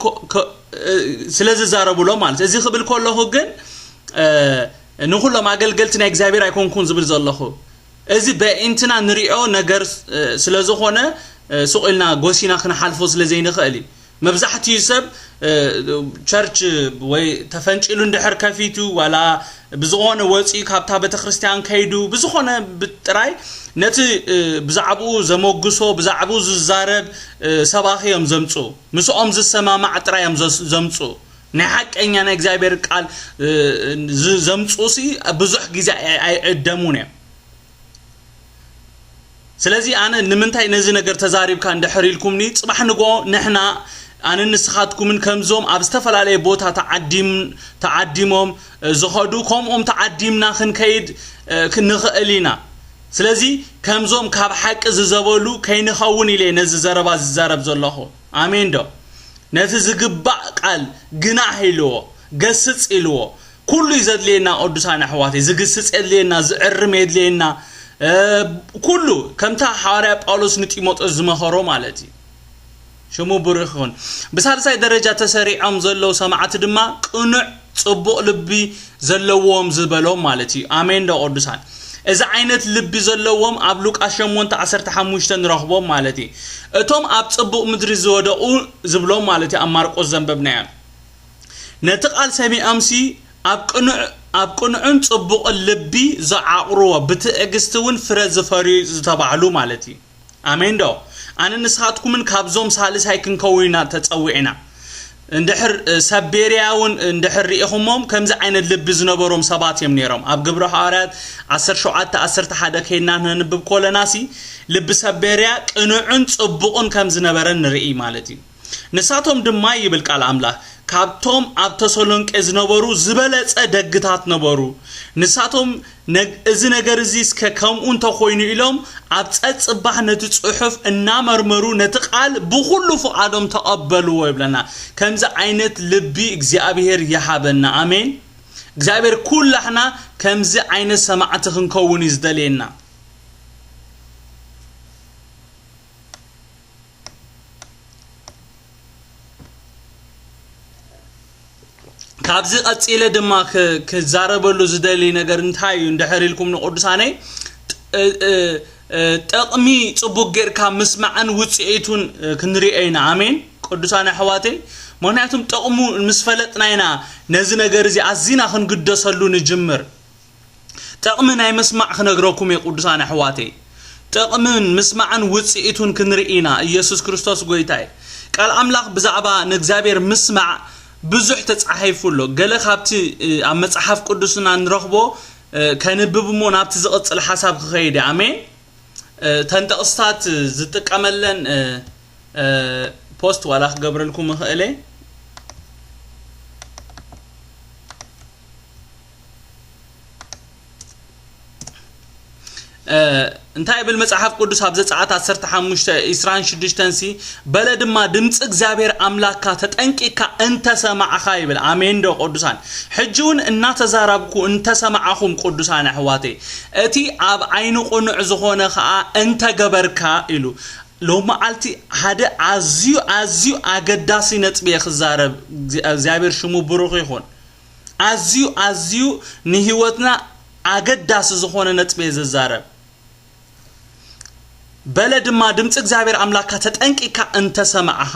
ስለ ዝዛረቡሎም ማለት። እዚ ክብል ከለኹ ግን ንኹሎም ኣገልገልቲ ናይ እግዚኣብሔር ኣይኮንኩን ዝብል ዘለኹ። እዚ በእንትና ንሪኦ ነገር ስለ ዝኾነ ሱቕ ኢልና ጎሲና ክንሓልፎ ስለ ዘይንኽእል እዩ። መብዛሕትኡ ሰብ ቸርች ወይ ተፈንጭሉ እንድሕር ከፊቱ ዋላ ብዝኾነ ወፂኡ ካብታ ቤተክርስትያን ከይዱ ብዝኾነ ብጥራይ ነቲ ብዛዕባኡ ዘመጉሶ ብዛዕባኡ ዝዛረብ ሰባኺ እዮም ዘምፅኡ። ምስኦም ዝሰማማዕ ጥራይ እዮም ዘምፅኡ። ናይ ሓቀኛ ናይ እግዚኣብሔር ቃል ዘምፅኡ ሲ ብዙሕ ግዜ ኣይዕደሙን እዮም። ስለዚ ኣነ ንምንታይ ነዚ ነገር ተዛሪብካ እንድሕር ኢልኩምኒ፣ ጽባሕ ንጎ ንሕና ኣነ ንስኻትኩምን ከምዞም ኣብ ዝተፈላለየ ቦታ ተዓዲሞም ዝኸዱ ከምኦም ተዓዲምና ክንከይድ ክንኽእል ኢና። ስለዚ ከምዞም ካብ ሓቂ ዝዘበሉ ከይንኸውን ኢለ ነዚ ዘረባ ዝዛረብ ዘለኹ። ኣሜን ዶ? ነቲ ዝግባእ ቃል ግናሕ ኢልዎ፣ ገስጽ ኢልዎ። ኩሉ እዩ ዘድልየና ቅዱሳን ኣሕዋተይ፣ ዝግስጽ የድልየና፣ ዝዕርም የድልየና። ኩሉ ከምታ ሓዋርያ ጳውሎስ ንጢሞቴዎስ ዝመኸሮ ማለት እዩ። ሽሙ ብሩኽ ይኹን። ብሳልሳይ ደረጃ ተሰሪዖም ዘለዉ ሰማዕቲ ድማ ቅኑዕ ጽቡቕ ልቢ ዘለዎም ዝበሎም ማለት እዩ። ኣሜን ዶ ቅዱሳን? እዚ ዓይነት ልቢ ዘለዎም ኣብ ሉቃስ ሸሞንተ ዓሰርተ ሓሙሽተ ንረኽቦም ማለት እዩ። እቶም ኣብ ጽቡቕ ምድሪ ዝወደቑ ዝብሎም ማለት እዩ ኣብ ማርቆስ ዘንበብናዮ። ነቲ ቃል ሰሚዖምሲ ኣብ ቅኑዕ ኣብ ቅኑዕን ጽቡቕን ልቢ ዝዓቕርዎ ብትዕግስቲ እውን ፍረ ዝፈርዩ ዝተባህሉ ማለት እዩ። ኣሜን ዶ? ኣነ ንስኻትኩምን ካብዞም ሳልሳይ ክንከውን ኢና ተጸዊዕና። እንድሕር ሰብ ቤርያ እውን እንድሕር ርኢኹሞም ከምዚ ዓይነት ልቢ ዝነበሮም ሰባት እዮም ነይሮም። ኣብ ግብረ ሃዋርያት ዓሰርተ ሸውዓተ ዓሰርተ ሓደ ከይድና ነንብብ ኮለናሲ ልቢ ሰብ ቤርያ ቅኑዕን ጽቡቕን ከም ዝነበረ ንርኢ ማለት እዩ። ንሳቶም ድማ ይብል ቃል ኣምላኽ ካብቶም ኣብ ተሰሎንቄ ዝነበሩ ዝበለጸ ደግታት ነበሩ። ንሳቶም እዚ ነገር እዚ እስከ ከምኡ እንተኾይኑ ኢሎም ኣብ ጸጽባሕ ነቲ ጽሑፍ እናመርመሩ ነቲ ቃል ብኹሉ ፍቓዶም ተቐበልዎ ይብለና። ከምዚ ዓይነት ልቢ እግዚኣብሔር ይሃበና። ኣሜን። እግዚኣብሔር ኩላሕና ከምዚ ዓይነት ሰማዕቲ ክንከውን እዩ ዝደልየና። ካብዚ ቀጺለ ድማ ክዛረበሉ ዝደሊ ነገር እንታይ እዩ እንድሕር ኢልኩም ንቅዱሳነይ እ፣ ጥቕሚ ጽቡቕ ጌርካ ምስማዕን ውጽኢቱን፣ እ፣ ክንሪኦ ኢና። ኣሜን። ቅዱሳን ኣሕዋተይ፣ ምኽንያቱም ጥቕሙ ምስ ፈለጥና ኢና ነዚ ነገር እዚ ኣዚና ክንግደሰሉ ንጅምር። ጥቕሚ ናይ ምስማዕ ክነግረኩም እየ ቅዱሳን ኣሕዋተይ። ጥቕምን ምስማዕን ውጽኢቱን ክንርኢ ኢና። ኢየሱስ ክርስቶስ ጎይታ እዩ። ቃል ኣምላኽ ብዛዕባ ንእግዚኣብሔር ምስማዕ ብዙሕ ተጻሒፉ ኣሎ። ገለ ካብቲ፣ እ፣ ኣብ መጽሓፍ ቅዱስና ንረኽቦ፣ እ፣ ከንብብ እሞ ናብቲ ዝቕጽል ሓሳብ ክኸይድ እየ። ኣሜን። እ፣ ተን ጥቕስታት ዝጥቀመለን፣ እ፣ እ፣ ፖስት ዋላ ክገብረልኩም እኽእል እየ። እ፣ እንታይ ይብል መጽሓፍ ቅዱስ ኣብ ዘጸኣት ዓሰርተ ሓሙሽተ፣ ዕስራን ሽዱሽተን ሲ፣ በለ ድማ፣ "ድምጺ እግዚኣብሔር ኣምላካ ተጠንቂካ እንተሰማዕኻ" ይብል። ኣሜን ዶ ቅዱሳን? ሕጂ እውን እናተዛራብኩ እንተሰማዕኹም ቅዱሳን ኣሕዋተይ፣ እቲ ኣብ ዓይኒ ቅኑዕ ዝኾነ ኸኣ እንተገበርካ ኢሉ። ሎሚ መዓልቲ ሓደ ኣዝዩ፣ ኣዝዩ ኣገዳሲ ነጥቢ እየ ክዛረብ። እግዚኣብሔር ሽሙ ብሩኽ ይኹን። ኣዝዩ፣ ኣዝዩ ንህይወትና ኣገዳሲ ዝኾነ ነጥቢ እየ ዝዛረብ። በለ ድማ፣ ድምፂ እግዚኣብሔር ኣምላካ ተጠንቂካ እንተሰማዕኻ፣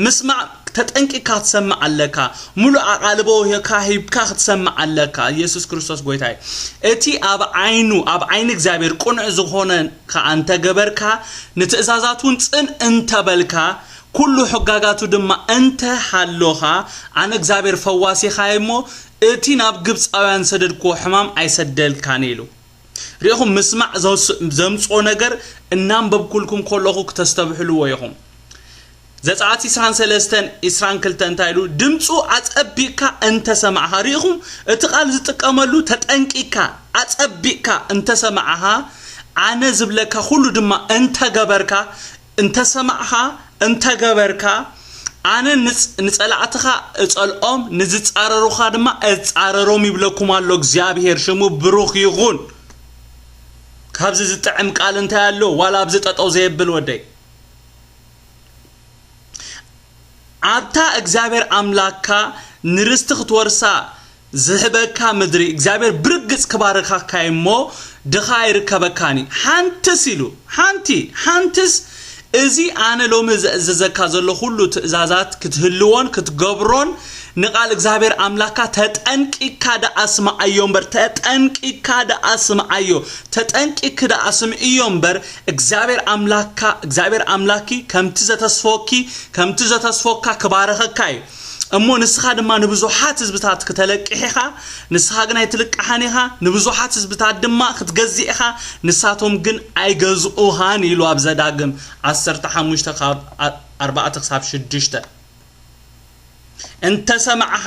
ምስማዕ ተጠንቂካ ክትሰምዕ ኣለካ። ሙሉእ ኣቓልቦ ሂብካ፣ ሂብካ ክትሰምዕ ኣለካ። ኢየሱስ ክርስቶስ ጎይታ እዩ። እቲ ኣብ ዓይኑ፣ ኣብ ዓይኒ እግዚኣብሔር ቅኑዕ ዝኾነ ከኣ እንተገበርካ፣ ንትእዛዛት እውን ጽን እንተበልካ፣ ኩሉ ሕጋጋቱ ድማ እንተሃሎኻ፣ ኣነ እግዚኣብሔር ፈዋሲኻ እየ እሞ፣ እቲ ናብ ግብፃውያን ሰደድክዎ ሕማም ኣይሰደልካን ኢሉ። ርኢኹም፣ ምስማዕ ዘውስ-፣ ዘምፅኦ ነገር እናንበብኩልኩም ከለኹ ክተስተብሕልዎ ኢኹም። ዘጸኣት ዕስራን ሰለስተን፣ ዕስራን ክልተን እንታይ ኢሉ? ድምፁ ኣጸቢቕካ እንተሰማዕኻ፣ ርኢኹም፣ እቲ ቃል ዝጥቀመሉ ተጠንቂቕካ፣ ኣጸቢቕካ እንተሰማዕኻ፣ ኣነ ዝብለካ ኩሉ ድማ እንተገበርካ፣ እንተሰማዕኻ፣ እንተገበርካ፣ ኣነ ንጽ-፣ ንጸላእትኻ እጸልኦም፣ ንዝጻረሩኻ ድማ እጻረሮም ይብለኩም ኣሎ እግዚኣብሔር። ሽሙ ብሩኽ ይኹን። ካብዚ ዝጥዕም ቃል እንታይ ኣሎ? ዋላ ኣብዚ ጠጠው ዘየብል ወደይ። ኣብታ እግዚኣብሔር ኣምላክካ ንርስቲ ክትወርሳ ዝህበካ ምድሪ እግዚኣብሔር ብርግጽ ክባርካካ እሞ ድኻ ኣይርከበካን እዩ። ሓንትስ ኢሉ፣ ሓንቲ፣ ሓንትስ እዚ ኣነ ሎሚ ዘእዘዘካ ዘሎ ኩሉ ትእዛዛት ክትህልዎን ክትገብሮን ንቓል እግዚኣብሔር ኣምላክካ ተጠንቂካ ደኣ ስምዓዮ እምበር፣ ተጠንቂካ ደኣ ስምዓዮ፣ ተጠንቂክ ደኣ ስምዕዮ እምበር፣ እግዚኣብሔር ኣምላክካ፣ እግዚኣብሔር ኣምላኪ ከምቲ ዘተስፎኪ፣ ከምቲ ዘተስፎካ ክባረኸካ እዩ። እሞ ንስኻ ድማ ንብዙሓት ህዝብታት ክተለቅሕ ኢኻ፣ ንስኻ ግን ኣይትልቅሓን ኢኻ፣ ንብዙሓት ህዝብታት ድማ ክትገዝእ ኢኻ፣ ንሳቶም ግን ኣይገዝኡኻን ኢሉ ኣብ ዘዳግም ዓሰርተ ሓሙሽተ ካብ ኣ-፣ ኣርባዕተ ክሳብ ሽዱሽተ። እንተሰማዕኻ፣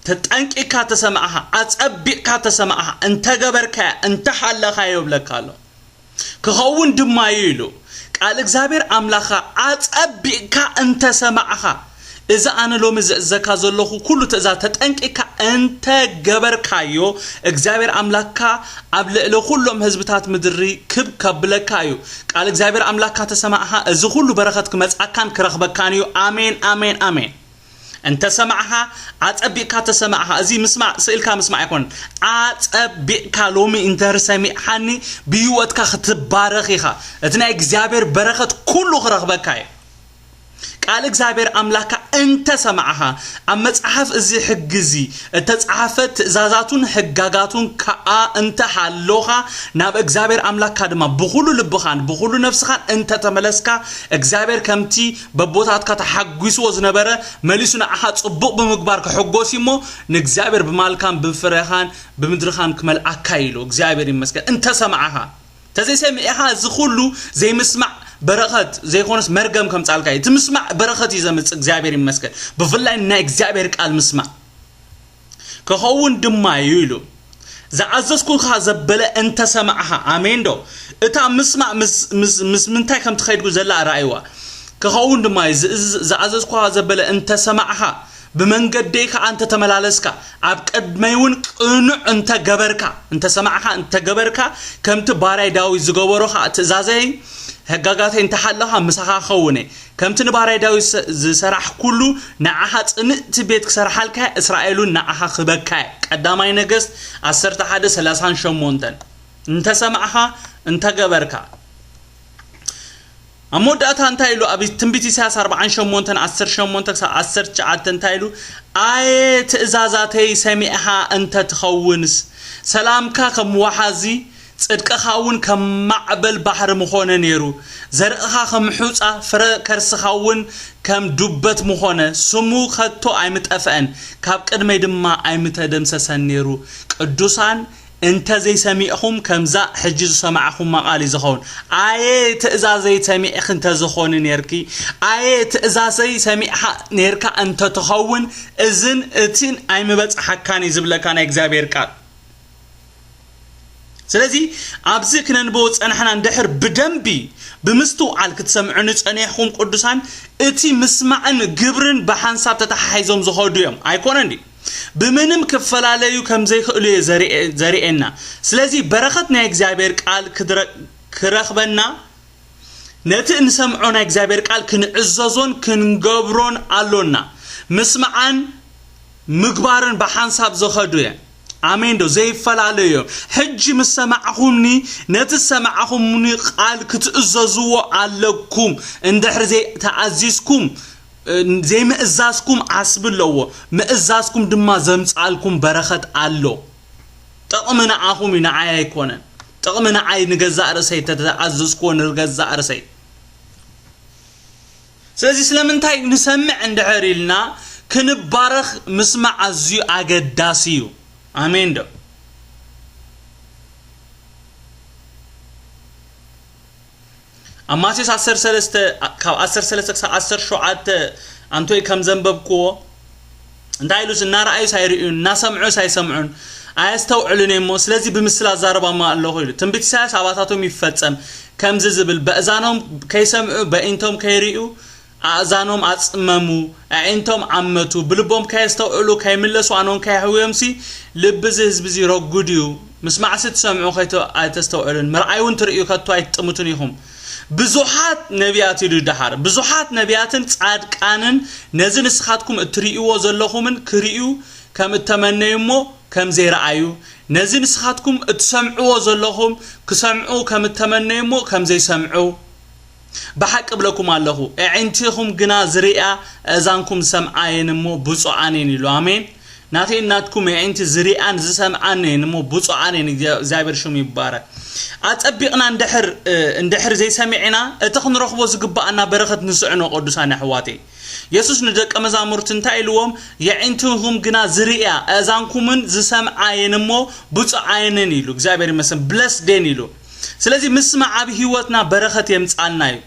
ተጠንቂካ ተሰማዕኻ፣ ኣጸቢቕካ ተሰማዕኻ፣ እንተገበርካያ፣ እንተሓለኻዮ ይብለካ ኣሎ። ክኸውን ድማ እዩ ኢሉ። ቃል እግዚኣብሔር ኣምላኻ ኣጸቢቕካ እንተሰማዕኻ፣ እዚ ኣነ ሎሚ ዝእዘካ ዘለኹ ኩሉ ትእዛዝ ተጠንቂካ እንተገበርካዮ፣ እግዚኣብሔር ኣምላክካ ኣብ ልዕሊ ኩሎም ህዝብታት ምድሪ ክብ ከብለካ እዩ። ቃል እግዚኣብሔር ኣምላክካ ተሰማዕኻ፣ እዚ ኩሉ በረኸት ክመጽኣካን ክረኽበካን እዩ። ኣሜን፣ ኣሜን፣ ኣሜን። እንተሰማዕኻ፣ ኣጸቢቕካ ተሰማዕኻ። እዚ ምስማዕ፣ ስእልካ ምስማዕ ኣይኮነን። ኣጸቢቕካ ሎሚ እንተር ሰሚዕኻኒ፣ ብህይወትካ ክትባረኽ ኢኻ። እቲ ናይ እግዚኣብሔር በረኸት ኩሉ ክረኽበካ እዩ። ቃል እግዚኣብሔር ኣምላክካ እንተሰማዕኻ፣ ኣብ መጽሓፍ እዚ ሕጊ እዚ እተጻሕፈ ትእዛዛቱን ሕጋጋቱን ከኣ እንተሃሎኻ፣ ናብ እግዚኣብሔር ኣምላክካ ድማ ብኹሉ ልብኻን ብኹሉ ነፍስኻን እንተተመለስካ፣ እግዚኣብሔር ከምቲ በቦታትካ ተሓጒስዎ ዝነበረ መሊሱ ንዓኻ ጽቡቕ ብምግባር ክሕጎስ እዩ እሞ፣ ንእግዚኣብሔር ብማልካን ብፍረኻን ብምድርኻን ክመልኣካ እዩ ኢሉ። እግዚኣብሔር ይመስገን። እንተሰማዕኻ፣ ተዘይሰሚዕኻ እዚ ኩሉ ዘይምስማዕ በረኸት ዘይኮነስ መርገም ከምጻልካ እዩ። እቲ ምስማዕ በረኸት እዩ ዘምጽእ። እግዚኣብሔር ይመስገን። ብፍላይ ናይ እግዚኣብሔር ቃል ምስማዕ። ክኸውን ድማ እዩ ኢሉ። ዝኣዘዝኩኻ ዘበለ እንተሰማዕኻ፣ ኣሜን ዶ? እታ ምስማዕ ምስ፣ ምስ፣ ምስ ምንታይ ከም ትኸይድ ዘላ ርኣይዋ። ክኸውን ድማ እዩ፣ ዝ-፣ ዝ-፣ ዝኣዘዝኩኻ ዘበለ እንተሰማዕኻ፣ ብመንገደይ ከኣ እንተተመላለስካ፣ ኣብ ቅድመይ እውን ቅኑዕ እንተገበርካ፣ እንተሰማዕኻ፣ እንተገበርካ፣ ከምቲ ባርያይ ዳዊት ዝገበሮ ከኣ ትእዛዘይ፣ ሕጋጋተይ እንተሓለኻ፣ ምሳኻ ክኸውን እየ። ከምቲ ንባርያይ ዳዊት ዝሰ-፣ ዝሰራሕኩሉ፣ ንዓኻ ጽንዕቲ ቤት ክሰርሓልካ፣ እስራኤል እውን ንዓኻ ክህበካ እየ። ቀዳማይ ነገስት ዓሰርተ ሓደ ሰላሳን ሸሞንተን። እንተሰማዕኻ፣ እንተገበርካ። ኣብ መወዳእታ እንታይ ኢሉ? ኣብ ትንቢት ኢሳያስ ኣርባዓን ሸሞንተን፣ ዓሰርተ ሸሞንተ ክሳብ ዓሰርተ ትሽዓተ እንታይ ኢሉ? ኣየ ትእዛዛተይ ሰሚዕኻ እንተ ትኸውንስ፣ ሰላምካ ከም ወሓዚ፣ ጽድቅኻ እውን ከም ማዕበል ባሕሪ ምኾነ ነይሩ። ዘርእኻ ከም ሑጻ፣ ፍረ ከርስኻ እውን ከም ዱበት ምኾነ፣ ስሙ ከቶ ኣይምጠፍአን፣ ካብ ቅድመይ ድማ ኣይምተደምሰሰን ነይሩ። ቅዱሳን እንተ ዘይሰሚዕኹም፣ ከምዛ ሕጂ ዝሰማዕኹማ ቃል እዩ ዝኸውን። ኣየ ትእዛዘይ ሰሚዕኺ እንተ ዝኾኒ ነርኪ፣ ኣየ ትእዛዘይ ሰሚዕኻ ነርካ እንተ ትኸውን፣ እዝን እቲን ኣይምበጽሓካን እዩ ዝብለካ ናይ እግዚኣብሔር ቃል። ስለዚ ኣብዚ ክነንብቦ ጸናሕና እንድሕር ብደንቢ ብምስትውዓል ክትሰምዑ ንጸኒሕኩም ቅዱሳን፣ እቲ ምስማዕን ግብርን ብሓንሳብ ተተሓሒዞም ዝኸዱ እዮም። ኣይኮነን ድዩ? ብምንም ክፈላለዩ ከም ዘይክእሉ እየ ዘርኤ-፣ ዘርኤና። ስለዚ በረኸት ናይ እግዚኣብሔር ቃል ክድረ-፣ ክረኽበና ነቲ እንሰምዖ ናይ እግዚኣብሔር ቃል ክንዕዘዞን ክንገብሮን ኣሎና። ምስማዓን ምግባርን ብሓንሳብ ዝኸዱ እየ። ኣሜን ዶ? ዘይፈላለዩ እዮም። ሕጂ ምስ ሰማዕኹምኒ፣ ነቲ ዝሰማዕኹምኒ ቃል ክትእዘዝዎ ኣለኩም። እንድሕር ዘይተኣዚዝኩም፣ እ፣ ዘይምእዛዝኩም ዓስቢ ኣለዎ። ምእዛዝኩም ድማ ዘምጽኣልኩም በረኸት ኣሎ። ጥቕሚ ንዓኹም እዩ፣ ንዓይ ኣይኮነን። ጥቕሚ ንዓይ ንገዛእ ርእሰይ ተተኣዘዝክዎ ንገዛእ ርእሰይ። ስለዚ ስለምንታይ ንሰምዕ እንድሕር ኢልና ክንባረኽ ምስማዕ ኣዝዩ ኣገዳሲ እዩ። ኣሜን ዶ? ኣብ ማቴዎስ ዓሰርተ ሰለስተ፣ ካብ ዓሰርተ ሰለስተ ክሳብ ዓሰርተ ሸውዓተ ኣንቶይ ከም ዘንበብክዎ፣ እንታይ ኢሉስ፣ እናረኣዩስ ኣይርእዩን፣ እናሰምዑስ ኣይሰምዑን፣ ኣየስተውዕሉን እሞ፣ ስለዚ ብምስላ ኣዛረባማ ኣለኹ ኢሉ። ትንቢት ኢሳያስ ኣባታቶም ይፈጸም፣ ከምዚ ዝብል፣ በእዛኖም ከይሰምዑ፣ በኢንቶም ከይርእዩ፣ ኣእዛኖም ኣጽመሙ፣ ኣዒንቶም ዓመቱ፣ ብልቦም ከየስተውዕሉ፣ ከይምለሱ፣ ኣኖም ከየሕውዮምሲ፣ ልቢ እዚ ህዝቢ እዚ ረጉድ እዩ። ምስማዕሲ ትሰምዑ ከይተ-፣ ኣይተስተውዕሉን፣ ምርኣይ እውን ትርእዩ ከቶ ኣይትጥምቱን ኢኹም። ብዙሓት ነቢያት ኢሉ ደሓር፣ ብዙሓት ነቢያትን ጻድቃንን ነዚ ንስኻትኩም እትርእይዎ ዘለኹምን ክርእዩ ከም እተመነዩ እሞ ከም ዘይረኣዩ፣ ነዚ ንስኻትኩም እትሰምዕዎ ዘለኹም ክሰምዑ ከም እተመነዩ እሞ ከም ዘይሰምዑ፣ ብሓቂ እብለኩም ኣለኹ፣ ኣዒንቲኹም ግና ዝርእያ፣ ኣእዛንኩም ዝሰምዓ እየን እሞ ብፁዓን እየን ኢሉ። ኣሜን። ናተይን ናትኩም ኣዒንቲ ዝርእያን ዝሰምዓን እየን እሞ ብፁዓን እየን። እግዚኣብሔር ሽሙ ይባረክ። ኣጸቢቕና እንድሕር፣ እ፣ እንድሕር ዘይሰሚዕና፣ እቲ ክንረኽቦ ዝግባኣና በረኸት ንስዕኖ፣ ቅዱሳን ኣሕዋተይ። የሱስ ንደቀ መዛሙርቲ እንታይ ኢልዎም? የዒንትኹም ግና ዝርእያ፣ ኣእዛንኩምን ዝሰምዓ እየን እሞ ብፁዓን እየን ኢሉ። እግዚኣብሔር ይመስገን። ብለስድ እየን ኢሉ። ስለዚ ምስማዕ ኣብ ህይወትና በረኸት የምጻልና እዩ።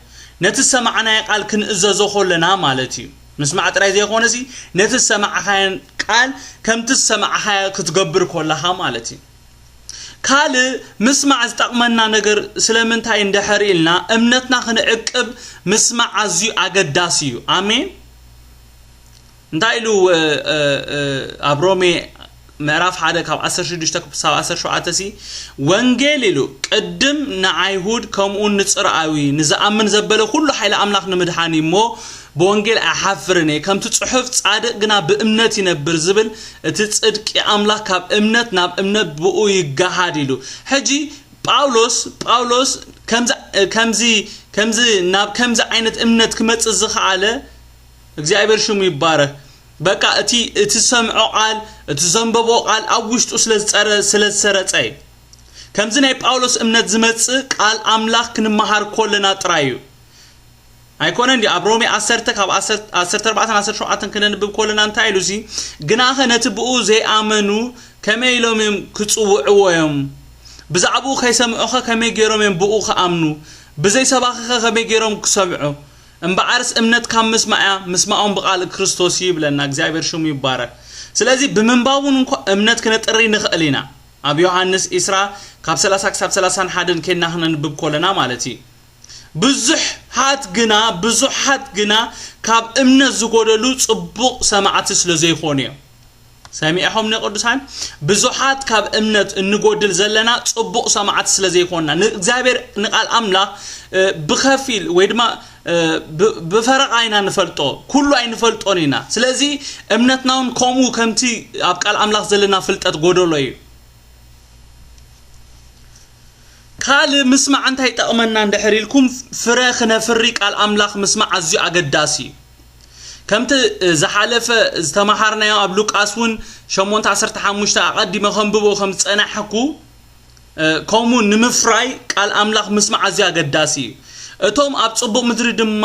ነቲ ዝሰማዕናዮ ቃል ክንእዘዞ ከለና ማለት እዩ። ምስማዕ ጥራይ ዘይኮነሲ፣ ነቲ ዝሰማዕኻዮ ቃል ከምቲ ዝሰማዕኻዮ ክትገብር ከለኻ ማለት እዩ። ካልእ ምስማዕ ዝጠቕመና ነገር ስለምንታይ እንድሕር ኢልና፣ እምነትና ክንዕቅብ ምስማዕ ኣዝዩ ኣገዳሲ እዩ። ኣሜን። እንታይ ኢሉ፣ እ፣ እ፣ እ፣ ኣብ ሮሜ ምዕራፍ ሓደ ካብ ዓሰርተ ሽዱሽተ ክሳብ ዓሰርተ ሸውዓተ ሲ፣ ወንጌል ኢሉ ቅድም ንኣይሁድ ከምኡውን ንጽርኣዊ ንዝኣምን ዘበለ ኩሉ ሓይሊ ኣምላኽ ንምድሓን እዩ እሞ፣ ብወንጌል ኣይሓፍርን እየ፣ ከምቲ ጽሑፍ፣ "ጻድቕ ግና ብእምነት ይነብር" ዝብል፣ እቲ ጽድቂ ኣምላኽ ካብ እምነት ናብ እምነት ብኡ ይገሃድ ኢሉ። ሕጂ ጳውሎስ፣ ጳውሎስ ከምዚ፣ ከምዚ፣ ከምዚ፣ ናብ ከምዚ ዓይነት እምነት ክመጽእ ዝኸኣለ እግዚኣብሔር ሽሙ ይባረክ። በቃ እቲ፣ እቲ ዝሰምዖ ቃል፣ እቲ ዘንበቦ ቃል ኣብ ውሽጡ ስለ ዝጸረ-፣ ስለ ዝሰረጸ እዩ። ከምዚ ናይ ጳውሎስ እምነት ዝመጽእ ቃል ኣምላኽ ክንመሃር ከለና ጥራይ እዩ። ኣይኮነን ድዩ? ኣብ ሮሜ ዓሰርተ ካብ ዓሰርተ፣ ዓሰርተ ኣርባዕተን ዓሰርተ ሸውዓተን ክነንብብ ከለና እንታይ ኢሉ እዚ? "ግናኸ ነቲ ብኡ ዘይኣመኑ ከመይ ኢሎም እዮም ክጽውዕዎ እዮም? ብዛዕባኡ ከይሰምዑኸ ከመይ ገይሮም እዮም ብኡ ክኣምኑ? ብዘይ ሰባኺኸ ከመይ ገይሮም ክሰምዑ? እምበኣርስ እምነት ካብ ምስማዕ እያ፣ ምስማዖም ብቓል ክርስቶስ እዩ" ይብለና። እግዚኣብሔር ሽሙ ይባረክ። ስለዚ ብምንባብ እውን እንኳ እምነት ክነጥሪ ንኽእል ኢና። ኣብ ዮሃንስ ዕስራ ካብ ሰላሳ ክሳብ ሰላሳን ሓደን ኬድና ክነንብብ ከለና ማለት እዩ። ብዙሓት ግና፣ ብዙሓት ግና ካብ እምነት ዝጎደሉ ጽቡቕ ሰማዕቲ ስለ ዘይኮኑ እዮም። ሰሚዕኹም ንቅዱሳን፣ ብዙሓት ካብ እምነት እንጎድል ዘለና ጽቡቕ ሰማዕቲ ስለ ዘይኮንና፣ ንእግዚኣብሔር፣ ንቃል ኣምላኽ፣ እ፣ ብኸፊል ወይ ድማ፣ እ፣ ብ-፣ ብፈረቓ ኢና ንፈልጦ፣ ኩሉ ኣይንፈልጦን ኢና። ስለዚ እምነትና እውን ከምኡ ከምቲ ኣብ ቃል ኣምላኽ ዘለና ፍልጠት ጎደሎ እዩ። ካልእ ምስማዕ እንታይ ይጠቕመና እንድሕር ኢልኩም፣ ፍረ ክነፍሪ ቃል ኣምላኽ ምስማዕ ኣዝዩ ኣገዳሲ እዩ። ከምቲ ዝሓለፈ ዝተመሃርናዮ ኣብ ሉቃስ እውን ሸሞንተ ዓሰርተ ሓሙሽተ ኣቐዲመ ከንብቦ ከም ዝጸናሕኩ፣ ከምኡ ንምፍራይ ቃል ኣምላኽ ምስማዕ ኣዝዩ ኣገዳሲ እዩ። እቶም ኣብ ጽቡቕ ምድሪ ድማ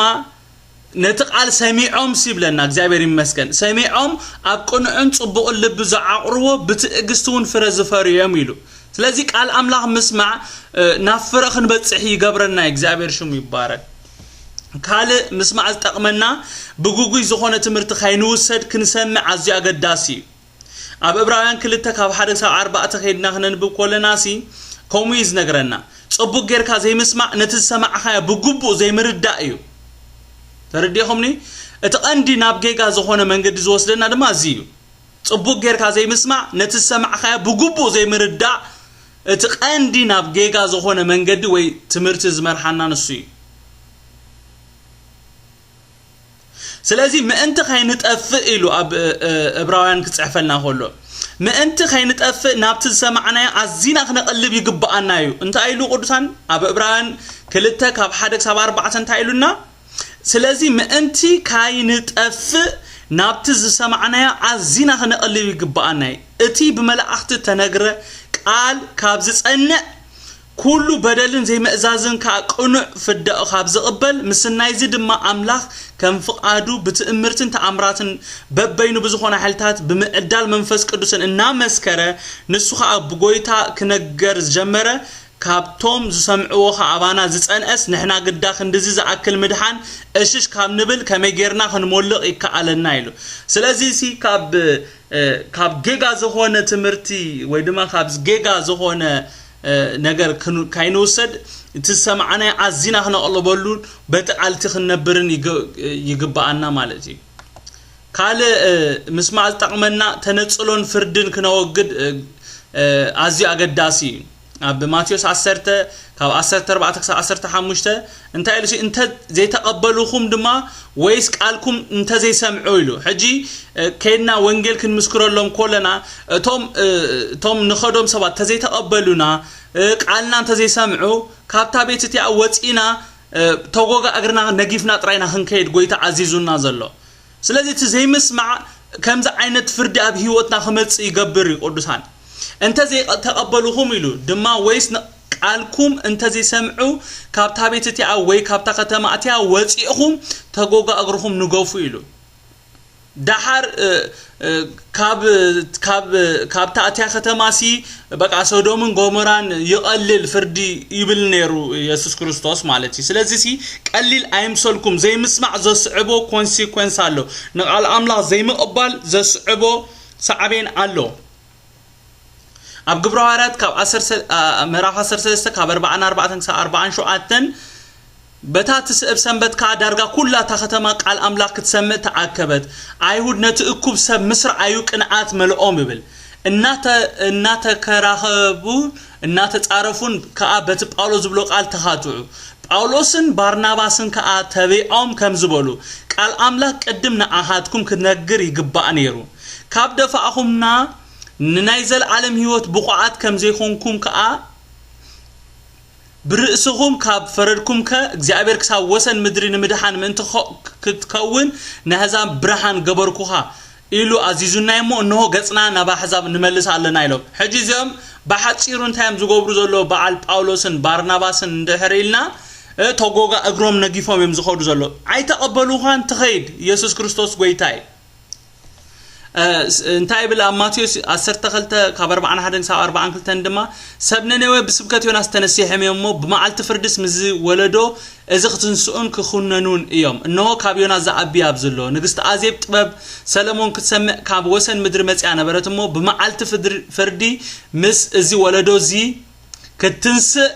ነቲ ቃል ሰሚዖም ሲ ይብለና እግዚኣብሔር ይመስገን፣ ሰሚዖም ኣብ ቅኑዕን ጽቡቕን ልቢ ዝዓቕርዎ ብትዕግስቲ እውን ፍረ ዝፈርዩ እዮም ኢሉ። ስለዚ ቃል ኣምላኽ ምስማዕ ናብ ፍረ ክንበጽሕ ይገብረና። እግዚኣብሔር ሽሙ ይባረክ። ካልእ ምስማዕ ዝጠቕመና ብግጉይ ዝኾነ ትምህርቲ ከይንውሰድ ክንሰምዕ ኣዝዩ ኣገዳሲ እዩ። ኣብ እብራውያን ክልተ ካብ ሓደ ክሳብ ኣርባዕተ ከይድና ክነንብብ ከለና ሲ ከምኡ እዩ ዝነግረና። ጽቡቅ ጌርካ ዘይምስማዕ ነቲ ዝሰማዕኻዮ ብግቡእ ዘይምርዳእ እዩ። ተረዲኹምኒ? እቲ ቀንዲ ናብ ጌጋ ዝኾነ መንገዲ ዝወስደና ድማ እዚ እዩ። ጽቡቅ ጌርካ ዘይምስማዕ ነቲ ዝሰማዕኻዮ ብግቡእ ዘይምርዳእ እቲ ቀንዲ ናብ ጌጋ ዝኾነ መንገዲ ወይ ትምህርቲ ዝመርሓና ንሱ እዩ። ስለዚ ምእንቲ ከይንጠፍእ ኢሉ ኣብ እብራውያን ክጽሕፈልና ከሎ፣ ምእንቲ ከይንጠፍእ ናብቲ ዝሰማዕናዮ ኣዚና ክነቐልብ ይግብኣና እዩ። እንታይ ኢሉ ቅዱሳን ኣብ እብራውያን ክልተ ካብ ሓደ ክሳብ ኣርባዕተ እንታይ ኢሉና? ስለዚ ምእንቲ ካይንጠፍእ ናብቲ ዝሰማዕናዮ ኣዚና ክነቐልብ ይግብኣና እዩ። እቲ ብመላእኽቲ ተነግረ ቃል ካብ ዝጸንዕ ኩሉ በደልን ዘይምእዛዝን ከኣ ቅኑዕ ፍዳኡ ካብ ዝቕበል፣ ምስናይዚ ድማ ኣምላኽ ከም ፍቓዱ ብትእምርትን ተኣምራትን በበይኑ ብዝኾነ ሓይልታት ብምዕዳል መንፈስ ቅዱስን እናመስከረ፣ ንሱ ኸኣ ብጎይታ ክነገር ዝጀመረ፣ ካብቶም ዝሰምዕዎ ኸኣ ኣባና ዝጸንዐስ፣ ንሕና ግዳ ክንድዚ ዝኣክል ምድሓን እሽሽ ካብ ንብል ከመይ ጌርና ክንሞልቕ ይከኣለና ኢሉ። ስለዚ ሲ ካብ ካብ ጌጋ ዝኾነ ትምህርቲ ወይ ድማ ካብ ጌጋ ዝኾነ ነገር ካይንውሰድ፣ እቲ ዝሰማዕናዮ ኣዚና ክነቕልበሉ በቲ ቃልቲ ክንነብርን ይግብኣና ማለት እዩ። ካልእ ምስማዕ ዝጠቕመና ተነጽሎን ፍርድን ክነወግድ ኣዝዩ ኣገዳሲ እዩ። ኣብ ማቴዎስ ዓሰርተ ካብ ዓሰርተ ኣርባዕተ ክሳብ ዓሰርተ ሓሙሽተ እንታይ ኢሉ ሲ፣ እንተ ዘይተቐበሉኹም ድማ ወይስ ቃልኩም እንተ ዘይሰምዑ ኢሉ። ሕጂ ከይድና ወንጌል ክንምስክረሎም ኮለና እቶም እቶም ንኸዶም ሰባት እንተ ዘይተቐበሉና፣ ቃልና እንተ ዘይሰምዑ፣ ካብታ ቤት እቲኣ ወፂና ተጎጋ እግርና ነጊፍና ጥራይና ክንከይድ ጎይታ ኣዚዙና ዘሎ። ስለዚ እቲ ዘይምስማዕ ከምዚ ዓይነት ፍርዲ ኣብ ህይወትና ክመጽእ ይገብር እዩ። ቅዱሳን እንተ ዘይተቐበሉኹም ኢሉ ድማ ወይስ ቃልኩም እንተ ዘይሰምዑ ካብታ ቤት እቲኣ ወይ ካብታ ከተማ እቲኣ ወፂእኹም ተጎጋ እግርኹም ንገፉ ኢሉ። ደሓር ካብ ካብ ካብታ እቲያ ከተማ ሲ በቃ ሶዶምን ጎሞራን ይቐልል ፍርዲ ይብል ነይሩ የሱስ ክርስቶስ ማለት እዩ። ስለዚ ሲ ቀሊል ኣይምሰልኩም። ዘይምስማዕ ዘስዕቦ ኮንሲኮንስ ኣሎ። ንቃል ኣምላኽ ዘይምቕባል ዘስዕቦ ሳዕቤን ኣሎ። ኣብ ግብረ ሃዋርያት ካብ ምዕራፍ ዓሰርተ ሰለስተ ካብ ኣርባዓን ኣርባዕተን ክሳብ ኣርባዓን ሸውዓተን፣ በታ ትስዕብ ሰንበት ከኣ ዳርጋ ኩላ እታ ከተማ ቃል ኣምላኽ ክትሰምዕ ተኣከበት። ኣይሁድ ነቲ እኩብ ሰብ ምስ ረኣዩ ቅንዓት መልኦም ይብል። እናተ እናተከራኸቡ እናተጻረፉን ከኣ በቲ ጳውሎስ ዝብሎ ቃል ተኻትዑ። ጳውሎስን ባርናባስን ከኣ ተቢዖም ከም ዝበሉ፣ ቃል ኣምላኽ ቅድም ንኣኻትኩም ክነግር ይግባእ ነይሩ። ካብ ደፋእኹምና ንናይ ዘለዓለም ህይወት ብቑዓት ከም ዘይኮንኩም ከኣ ብርእስኹም ካብ ፈረድኩምከ እግዚኣብሔር ክሳብ ወሰን ምድሪ ንምድሓን ምእንቲ ክትከውን ነህዛብ ብርሃን ገበርኩኻ ኢሉ ኣዚዙና እሞ፣ እንሆ ገጽና ናብ ኣሕዛብ ንመልስ ኣለና ኢሎም። ሕጂ እዚኦም ብሓጺሩ እንታይ እዮም ዝገብሩ ዘለዉ? በዓል ጳውሎስን ባርናባስን እንድሕር ኢልና ተጎጋ እግሮም ነጊፎም እዮም ዝኸዱ ዘለዉ። ኣይተቐበሉኻን ትኸይድ ኢየሱስ ክርስቶስ ጎይታ እዩ። እንታይ ይብል ኣብ ማቴዎስ ዓሰርተ ክልተ ካብ ኣርባዓን ሓደን ክሳብ ኣርባዓን ክልተን ድማ፣ ሰብ ነነዌ ብስብከት ዮናስ ተነሲሖም እዮም እሞ ብመዓልቲ ፍርድስ ምስዚ ወለዶ እዚ ክትንስኡን ክኹነኑን እዮም። እንሆ ካብ ዮናስ ዝዓቢ ኣብዚ ኣሎ። ንግስቲ ኣዜብ ጥበብ ሰለሞን ክትሰምዕ ካብ ወሰን ምድሪ መጺኣ ነበረት እሞ ብመዓልቲ ፍርዲ ምስ እዚ ወለዶ እዚ ክትትንስእ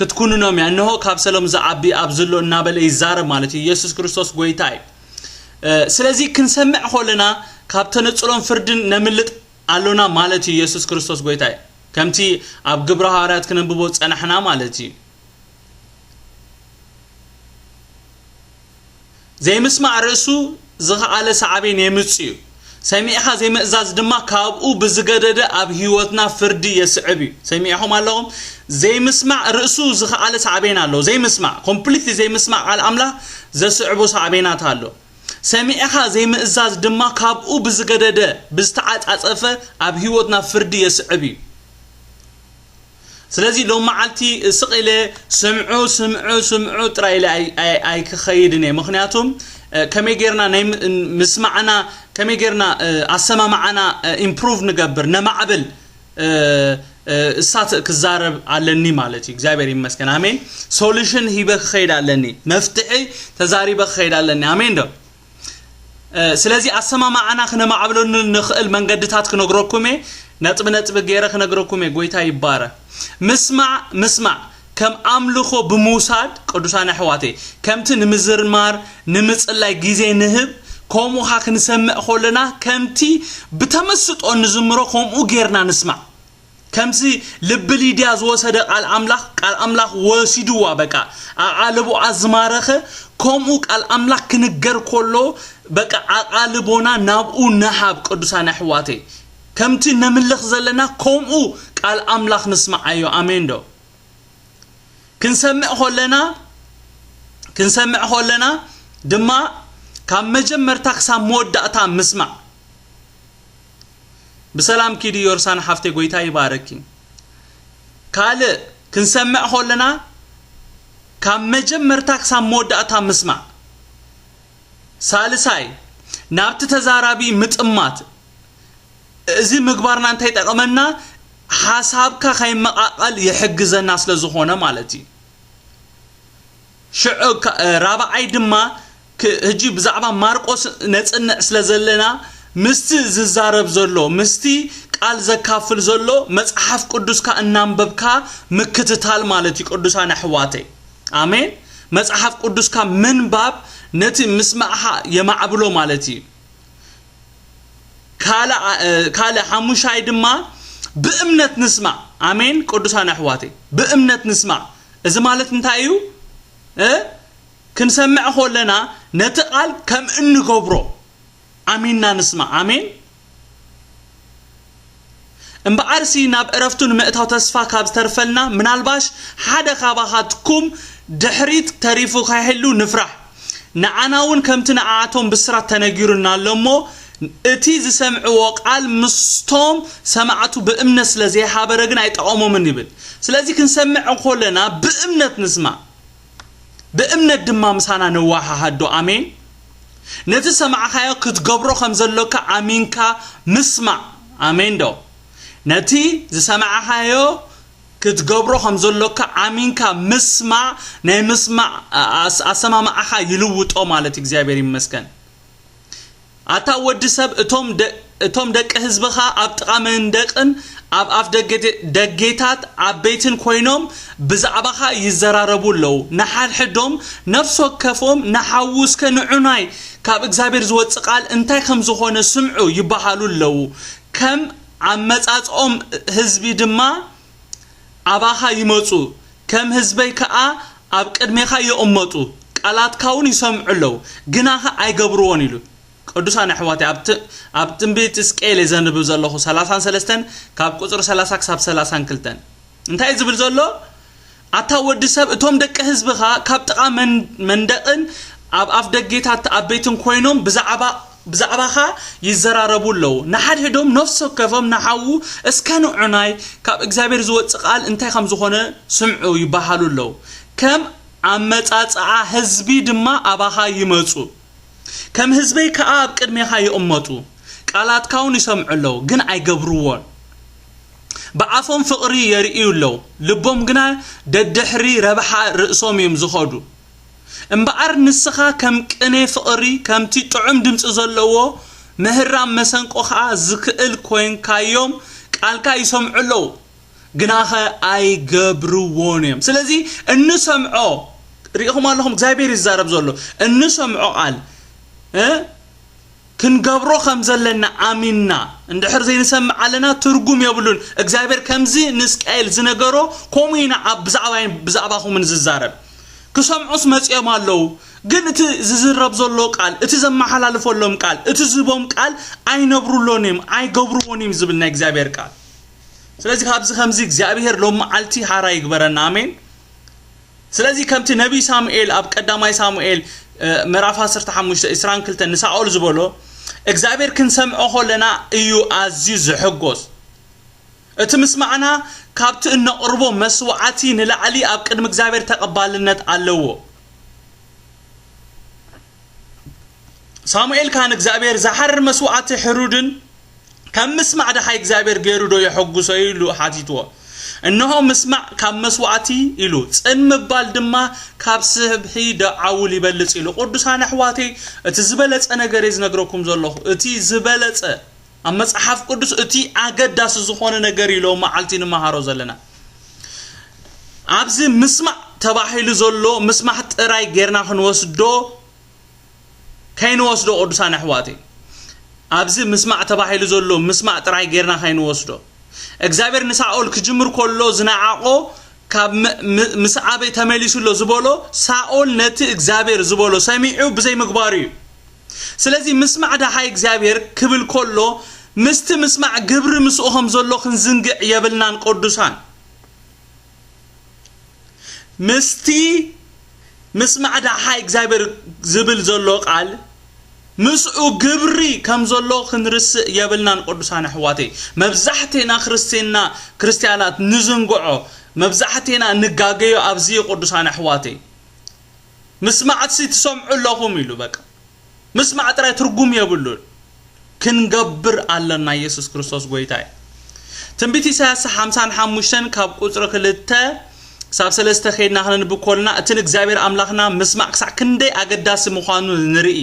ክትኩንኖም እያ። እንሆ ካብ ሰሎም ዝዓቢ ኣብዚ ኣሎ እናበለ ይዛረብ ማለት እዩ። ኢየሱስ ክርስቶስ ጎይታ እዩ። ስለዚ ክንሰምዕ ከለና ካብ ተነጽሎን ፍርድን ነምልጥ ኣሎና ማለት እዩ። ኢየሱስ ክርስቶስ ጎይታ እዩ። ከምቲ ኣብ ግብረ ሃዋርያት ክነንብቦ ዝጸናሕና ማለት እዩ። ዘይምስማዕ ርእሱ ዝኸኣለ ሳዕቤን የምጽእ እዩ። ሰሚዕኻ ዘይምእዛዝ ድማ ካብኡ ብዝገደደ ኣብ ህይወትና ፍርዲ የስዕብ እዩ። ሰሚዕኹም ኣለኹም? ዘይምስማዕ ርእሱ ዝኸኣለ ሳዕቤን ኣለዎ። ዘይምስማዕ፣ ኮምፕሊትሊ ዘይምስማዕ ቃል ኣምላኽ ዘስዕቦ ሳዕቤናት ኣሎ። ሰሚዕኻ ዘይምእዛዝ ድማ ካብኡ ብዝገደደ፣ ብዝተዓጻጸፈ ኣብ ህይወትና ፍርዲ የስዕብ እዩ። ስለዚ ሎም መዓልቲ ስቕ ኢለ ስምዑ፣ ስምዑ፣ ስምዑ ጥራይ ኢለ ኣይ-፣ ኣይ-፣ ኣይክኸይድን እየ። ምኽንያቱም፣ እ፣ ከመይ ጌርና ናይ ም-፣ ምስማዕና፣ ከመይ ጌርና፣ እ፣ ኣሰማምዓና፣ እ፣ ኢምፕሩቭ ንገብር፣ ነማዕብል፣ እ፣ እ፣ እሳት ክዛረብ ኣለኒ ማለት እዩ። እግዚኣብሔር ይመስገን። ኣሜን። ሶሉሽን ሂበ ክኸይድ ኣለኒ። መፍትሒ ተዛሪበ ክኸይድ ኣለኒ። ኣሜን ዶ? እ፣ ስለዚ ኣሰማማዕና ክነማዕብለሉ ንኽእል መንገድታት ክነግረኩም እየ። ነጥቢ ነጥቢ ገይረ ክነግረኩም እየ። ጎይታ ይባረ። ምስማዕ፣ ምስማዕ ከም ኣምልኾ ብምውሳድ፣ ቅዱሳን ኣሕዋተይ፣ ከምቲ ንምዝርማር፣ ንምጽላይ ግዜ ንህብ፣ ከምኡ ኸኣ ክንሰምዕ ከለና ከምቲ ብተመስጦ ንዝምሮ ከምኡ ጌርና ንስማዕ። ከምዚ ልቢ ሊድያ ዝወሰደ ቃል ኣምላኽ፣ ቃል ኣምላኽ ወሲድዋ በቃ። ኣቓልቦኣ ዝማረኸ፣ ከምኡ ቃል ኣምላኽ ክንገር ከሎ፣ በቃ ኣቓልቦና ናብኡ ንሃብ ቅዱሳን ኣሕዋተይ። ከምቲ ነምልኽ ዘለና፣ ከምኡ ቃል ኣምላኽ ንስምዓዮ። ኣሜን ዶ? ክንሰምዕ ከለና፣ ክንሰምዕ ከለና ድማ ካብ መጀመርታ ክሳብ መወዳእታ ምስማዕ። ብሰላም ኪዲ ዮርሳን ሓፍተይ፣ ጎይታ ይባረኪ። ካልእ ክንሰምዕ ከለና ካብ መጀመርታ ክሳብ መወዳእታ ምስማዕ። ሳልሳይ፣ ናብቲ ተዛራቢ ምጥማት። እዚ ምግባርና እንታይ ይጠቕመና? ሓሳብካ ከይመቓቐል ይሕግዘና ስለ ዝኾነ ማለት እዩ። ሽዑ ከ-፣ ራብዓይ ድማ ክ-፣ ሕጂ ብዛዕባ ማርቆስ ነጽንዕ ስለ ዘለና፣ ምስቲ ዝዛረብ ዘሎ፣ ምስቲ ቃል ዘካፍል ዘሎ መጽሓፍ ቅዱስካ እናንበብካ ምክትታል ማለት እዩ፣ ቅዱሳን ኣሕዋተይ። ኣሜን። መጽሓፍ ቅዱስካ ምንባብ ነቲ ምስማዕኻ የማዕብሎ ማለት እዩ። ካልእ፣ እ፣ ካልእ ሓሙሻይ ድማ ብእምነት ንስማዕ። ኣሜን። ቅዱሳን ኣሕዋተይ፣ ብእምነት ንስማዕ። እዚ ማለት እንታይ እዩ? እ፣ ክንሰምዕ ከለና ነቲ ቃል ከም እንገብሮ ኣሚንና ንስማዕ። ኣሜን። እምበኣርሲ ናብ ዕረፍቱ ንምእታው ተስፋ ካብ ዝተርፈልና፣ ምናልባሽ ሓደ ካባኻትኩም ድሕሪት ተሪፉ ከይህሉ ንፍራሕ። ንዓና እውን ከምቲ ንዓኣቶም ብስራት ተነጊሩና ኣሎ እሞ፣ እቲ ዝሰምዕዎ ቃል ምስቶም ሰማዕቱ ብእምነት ስለ ዘይሓበረ ግን ኣይጠቐሞምን ይብል። ስለዚ ክንሰምዕ እንከለና ብእምነት ንስማዕ። ብእምነት ድማ ምሳና ነወሃሃዶ። ኣሜን። ነቲ ሰማዕካዮ ክትገብሮ ከም ዘሎካ ኣሚንካ ምስማዕ። ኣሜን ዶ? ነቲ ዝሰማዕካዮ ክትገብሮ ከም ዘሎካ ኣሚንካ ምስማዕ፣ ናይ ምስማዕ ኣስ-፣ ኣሰማምዓኻ ይልውጦ ማለት። እግዚኣብሔር ይመስገን። ኣታ ወዲ ሰብ፣ እቶም ደ-፣ እቶም ደቂ ህዝብኻ ኣብ ጥቓ መንደቕን ኣብ ኣፍ ደገ-፣ ደጌታት ዓበይትን ኮይኖም ብዛዕባኻ ይዘራረቡ ኣለዉ። ንሓድሕዶም ነፍሲ ወከፎም ንሓዉ እስከ ንዑናይ ካብ እግዚኣብሔር ዝወጽእ ቃል እንታይ ከም ዝኾነ ስምዑ ይበሃሉ ኣለዉ። ከም ኣመጻጽኦም ህዝቢ ድማ ኣባኻ ይመጹ፣ ከም ህዝበይ ከኣ ኣብ ቅድሜኻ ይቕመጡ፣ ቃላትካ እውን ይሰምዑ ኣለዉ፣ ግናኸ ኣይገብርዎን ኢሉ። ቅዱሳን ኣሕዋተይ፣ ኣብ ት-፣ ኣብ ትንቢት ሕዝቅኤል እየ ዘንብብ ዘለኹ፣ ሰላሳን ሰለስተን ካብ ቁጽሪ ሰላሳ ክሳብ ሰላሳን ክልተን። እንታይ እዩ ዝብል ዘሎ? ኣታ ወዲ ሰብ፣ እቶም ደቂ ህዝብኻ ካብ ጥቓ መን-፣ መንደቕን ኣብ ኣፍ ደጌታት ዓበይትን ኮይኖም ብዛዕባ፣ ብዛዕባኻ ይዘራረቡ ኣለዉ። ንሓድሕዶም ነፍሲ ወከፎም ንሓዉ እስከ ንዑናይ ካብ እግዚኣብሔር ዝወጽእ ቃል እንታይ ከም ዝኾነ ስምዑ ይበሃሉ ኣለዉ። ከም ኣመጻጽኣ ህዝቢ ድማ ኣባኻ ይመጹ። ከም ህዝበይ ከኣ ኣብ ቅድሜኻ ይቕመጡ። ቃላትካ እውን ይሰምዑ ኣለዉ፣ ግን ኣይገብርዎን። ብኣፎም ፍቕሪ የርእዩ ኣለዉ፣ ልቦም ግና ደድሕሪ ረብሓ ርእሶም እዮም ዝኸዱ። እምበኣር ንስኻ ከም ቅኔ ፍቕሪ፣ ከምቲ ጥዑም ድምጺ ዘለዎ ምህራም መሰንቆ ኸኣ ዝክእል ኮይንካዮም፣ ቃልካ ይሰምዑ ኣለዉ፣ ግናኸ ኣይገብርዎን እዮም። ስለዚ እንሰምዖ፣ ርኢኹም ኣለኹም፣ እግዚኣብሔር ይዛረብ ዘሎ፣ እንሰምዖ ቃል፣ እ፣ ክንገብሮ ከም ዘለና ኣሚንና እንድሕር ዘይንሰምዕ ኣለና፣ ትርጉም የብሉን። እግዚኣብሔር ከምዚ ንሕዝቅኤል ዝነገሮ፣ ከምኡ ኢና ኣብ ብዛዕባይን ብዛዕባኹምን ዝዛረብ። ክሰምዑስ መጺኦም ኣለዉ፣ ግን እቲ ዝዝረብ ዘሎ ቃል፣ እቲ ዘመሓላልፈሎም ቃል፣ እቲ ዝህቦም ቃል ኣይነብሩሎን እዮም፣ ኣይገብርዎን እዮም ዝብል ናይ እግዚኣብሔር ቃል። ስለዚ ካብዚ ከምዚ እግዚኣብሔር ሎም መዓልቲ ሓራ ይግበረና። ኣሜን። ስለዚ ከምቲ ነቢይ ሳሙኤል ኣብ ቀዳማይ ሳሙኤል ምዕራፍ ዓሰርተ ሓሙሽተ ዕስራን ክልተን ንሳኦል ዝበሎ፣ እግዚኣብሔር ክንሰምዖ ከለና እዩ ኣዝዩ ዝሕጎስ። እቲ ምስማዕና ካብቲ እነቕርቦ መስዋዕቲ ንላዕሊ ኣብ ቅድሚ እግዚኣብሔር ተቐባልነት ኣለዎ። ሳሙኤል ካን እግዚኣብሔር ዝሓርር መስዋዕቲ ሕሩድን ከም ምስማዕ ደሓይ እግዚኣብሔር ገይሩ ዶ የሐጉሶ ኢሉ ሓቲትዎ። እንሆ ምስማዕ ካብ መስዋዕቲ ኢሉ ጽን ምባል ድማ ካብ ስብሒ ደዓውል ይበልጽ ኢሉ። ቅዱሳን ኣሕዋተይ፣ እቲ ዝበለጸ ነገር እየ ዝነግረኩም ዘለኹ። እቲ ዝበለጸ ኣብ መጽሓፍ ቅዱስ እቲ ኣገዳሲ ዝኾነ ነገር ኢሎ መዓልቲ ንመሃሮ ዘለና። ኣብዚ ምስማዕ ተባሂሉ ዘሎ ምስማዕ ጥራይ ጌርና ክንወስዶ ከይንወስዶ ቅዱሳን ኣሕዋተይ፣ ኣብዚ ምስማዕ ተባሂሉ ዘሎ ምስማዕ ጥራይ ጌርና ከይንወስዶ። እግዚኣብሔር ንሳኦል ክጅምር ከሎ ዝነዓቆ ካብ ም- ም- ምስ ኣበይ ተመሊሱ ኣሎ ዝበሎ፣ ሳኦል ነቲ እግዚኣብሔር ዝበሎ ሰሚዑ ብዘይምግባሩ እዩ። ስለዚ ምስማዕ ደሓይ እግዚኣብሔር ክብል ከሎ ምስቲ ምስማዕ ግብሪ ምስኡ ከም ዘሎ ክንዝንግዕ የብልናን ቅዱሳን። ምስቲ ምስማዕ ደሓይ እግዚኣብሔር ዝብል ዘሎ ቃል ምስኡ ግብሪ ከም ዘሎ ክንርስእ የብልናን ቅዱሳን ኣሕዋተይ። መብዛሕቴና ክርስትና ክርስቲያናት ንዝንግዖ፣ መብዛሕቴና ንጋገዮ ኣብዚ እዩ ቅዱሳን ኣሕዋተይ። ምስማዕሲ ትሰምዑ ኣለኹም ኢሉ በቃ። ምስማዕ ጥራይ ትርጉም የብሉን። ክንገብር ኣለና። ኢየሱስ ክርስቶስ ጎይታ እዩ። ትንቢት ኢሳያስ ሓምሳን ሓሙሽተን ካብ ቁጽሪ ክልተ ክሳብ ሰለስተ ከይድና ክነንብብ ከለና፣ እቲ ንእግዚኣብሔር ኣምላኽና ምስማዕ ክሳዕ ክንደይ ኣገዳሲ ምዃኑ ንርኢ።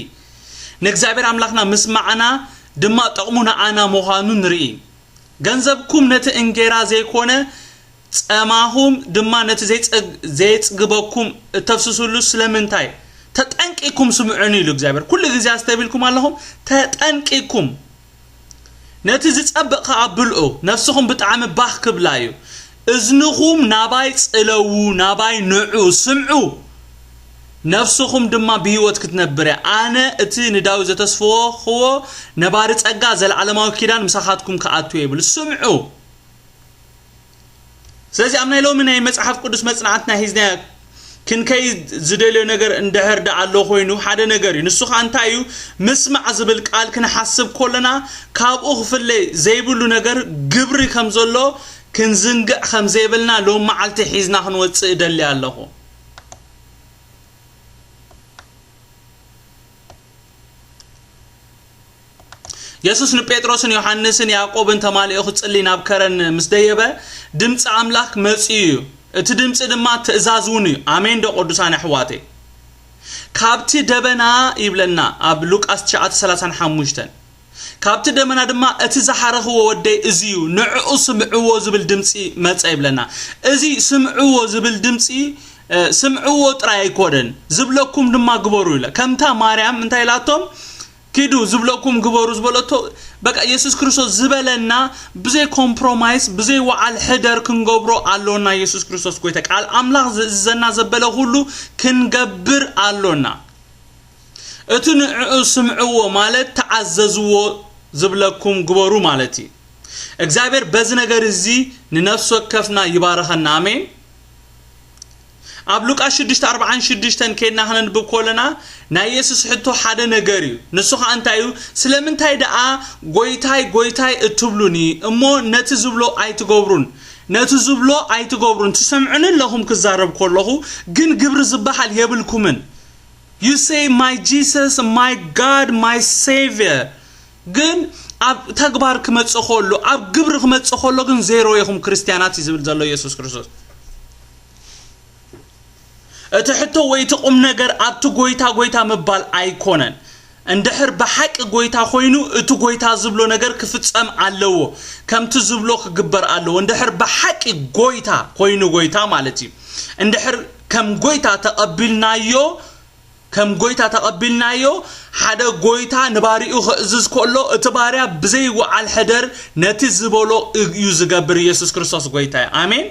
ንእግዚኣብሔር ኣምላኽና ምስማዕና ድማ ጥቕሙ ንዓና ምዃኑ ንርኢ። ገንዘብኩም ነቲ እንጌራ ዘይኮነ፣ ጸማኹም ድማ ነቲ ዘይጸግ- ዘይጽግበኩም እተፍስሱሉ ስለምንታይ? ተጠንቂኩም ስምዑኒ ኢሉ እግዚኣብሔር። ኩሉ ግዜ ኣስተብሂልኩም ኣለኹም፣ ተጠንቂኩም። ነቲ ዝጸብቕ ከኣ ብልዑ፣ ነፍስኹም ብጣዕሚ ባህ ክብላ እዩ። እዝንኹም ናባይ ጽለዉ፣ ናባይ ንዑ፣ ስምዑ። ነፍስኹም ድማ ብህይወት ክትነብር እያ። ኣነ እቲ ንዳዊት ዘተስፈኽዎ ነባሪ ጸጋ፣ ዘለዓለማዊ ኪዳን ምሳኻትኩም ክኣቱ እየ ይብል። ስምዑ። ስለዚ ኣብ ናይ ሎሚ ናይ መጽሓፍ ቅዱስ መጽናዕትና ሒዝናዮ ክንከይድ ዝደልዮ ነገር እንድሕር ደኣ ኣሎ ኮይኑ ሓደ ነገር እዩ። ንሱ ኸኣ እንታይ እዩ? ምስማዕ ዝብል ቃል ክንሓስብ ከለና ካብኡ ክፍለ ዘይብሉ ነገር ግብሪ ከም ዘሎ ክንዝንግዕ ከም ዘይብልና ሎም መዓልቲ ሒዝና ክንወጽእ እደሊ ኣለኹ። የሱስ ንጴጥሮስን ዮሃንስን ያዕቆብን ተማሊኡ ክጽሊ ናብ ከረን ምስ ደየበ፣ ድምጺ ኣምላኽ መጺኡ እዩ። እቲ ድምጺ ድማ ትእዛዝ እውን እዩ። ኣሜን ዶ ቅዱሳን ኣሕዋተይ? ካብቲ ደበና ይብለና ኣብ ሉቃስ ትሽዓተ ሰላሳን ሓሙሽተን። ካብቲ ደመና ድማ እቲ ዝሓረኽዎ ወደይ እዚ እዩ፣ ንዕኡ ስምዕዎ ዝብል ድምጺ መጸ ይብለና። እዚ ስምዕዎ ዝብል ድምጺ፣ እ፣ ስምዕዎ ጥራይ ኣይኮነን፣ ዝብለኩም ድማ ግበሩ ኢለ። ከምታ ማርያም እንታይ ኢላቶም? ኪዱ ዝብለኩም ግበሩ ዝበለቶ፣ በቃ የሱስ ክርስቶስ ዝበለና ብዘይ ኮምፕሮማይስ፣ ብዘይ ወዓል ሕደር ክንገብሮ ኣሎና። የሱስ ክርስቶስ ጎይታ፣ ቃል ኣምላኽ ዝእዝዘና ዘበለ ኩሉ ክንገብር ኣሎና። እቲ ንዕኡ ስምዕዎ ማለት ተኣዘዝዎ ዝብለኩም ግበሩ ማለት እዩ። እግዚኣብሔር በዚ ነገር እዚ ንነፍሲ ወከፍና ይባርኸና። ኣሜን። ኣብ ሉቃስ ሽዱሽተ ኣርብዓን ሽዱሽተን ከይድና ክነንብብ ከለና ናይ የሱስ ሕቶ ሓደ ነገር እዩ። ንሱ ኸኣ እንታይ እዩ? ስለምንታይ ደኣ ጎይታይ ጎይታይ እትብሉኒ እሞ ነቲ ዝብሎ ኣይትገብሩን? ነቲ ዝብሎ ኣይትገብሩን። ትሰምዑኒ ኣለኹም ክዛረብ ከለኹ፣ ግን ግብሪ ዝበሃል የብልኩምን። You say my Jesus, my God, my Savior፣ ግን ኣብ ተግባር ክመጽእ ከሎ፣ ኣብ ግብሪ ክመጽእ ከሎ ግን ዜሮ ኢኹም ክርስትያናት እዩ ዝብል ዘሎ የሱስ ክርስቶስ። እቲ ሕቶ ወይ እቲ ቁም ነገር ኣብቲ ጎይታ ጎይታ ምባል ኣይኮነን። እንድሕር ብሓቂ ጎይታ ኮይኑ እቲ ጎይታ ዝብሎ ነገር ክፍጸም ኣለዎ፣ ከምቲ ዝብሎ ክግበር ኣለዎ። እንድሕር ብሓቂ ጎይታ ኮይኑ፣ ጎይታ ማለት እዩ፣ እንድሕር ከም ጎይታ ተቐቢልናዮ፣ ከም ጎይታ ተቐቢልናዮ፣ ሓደ ጎይታ ንባሪኡ ክእዝዝ ከሎ እቲ ባርያ ብዘይ ወዓል ሕደር ነቲ ዝበሎ እዩ ዝገብር። ኢየሱስ ክርስቶስ ጎይታ እዩ። ኣሜን።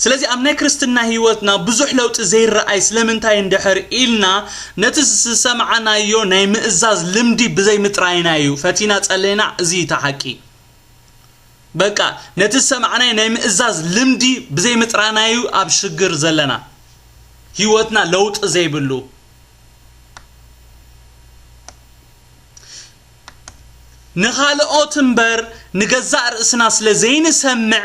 ስለዚ ኣብ ናይ ክርስትና ህይወትና ብዙሕ ለውጢ ዘይረኣይ ስለምንታይ እንድሕር ኢልና፣ ነቲ ዝሰማዕናዮ ናይ ምእዛዝ ልምዲ ብዘይምጥራይና እዩ። ፈቲና ጸለይና፣ እዚ እዩ እቲ ሓቂ። በቃ፣ ነቲ ዝሰማዕናዮ ናይ ምእዛዝ ልምዲ ብዘይምጥራይና እዩ ኣብ ሽግር ዘለና፣ ህይወትና ለውጢ ዘይብሉ። ንኻልኦት እምበር ንገዛእ ርእስና ስለ ዘይንሰምዕ፣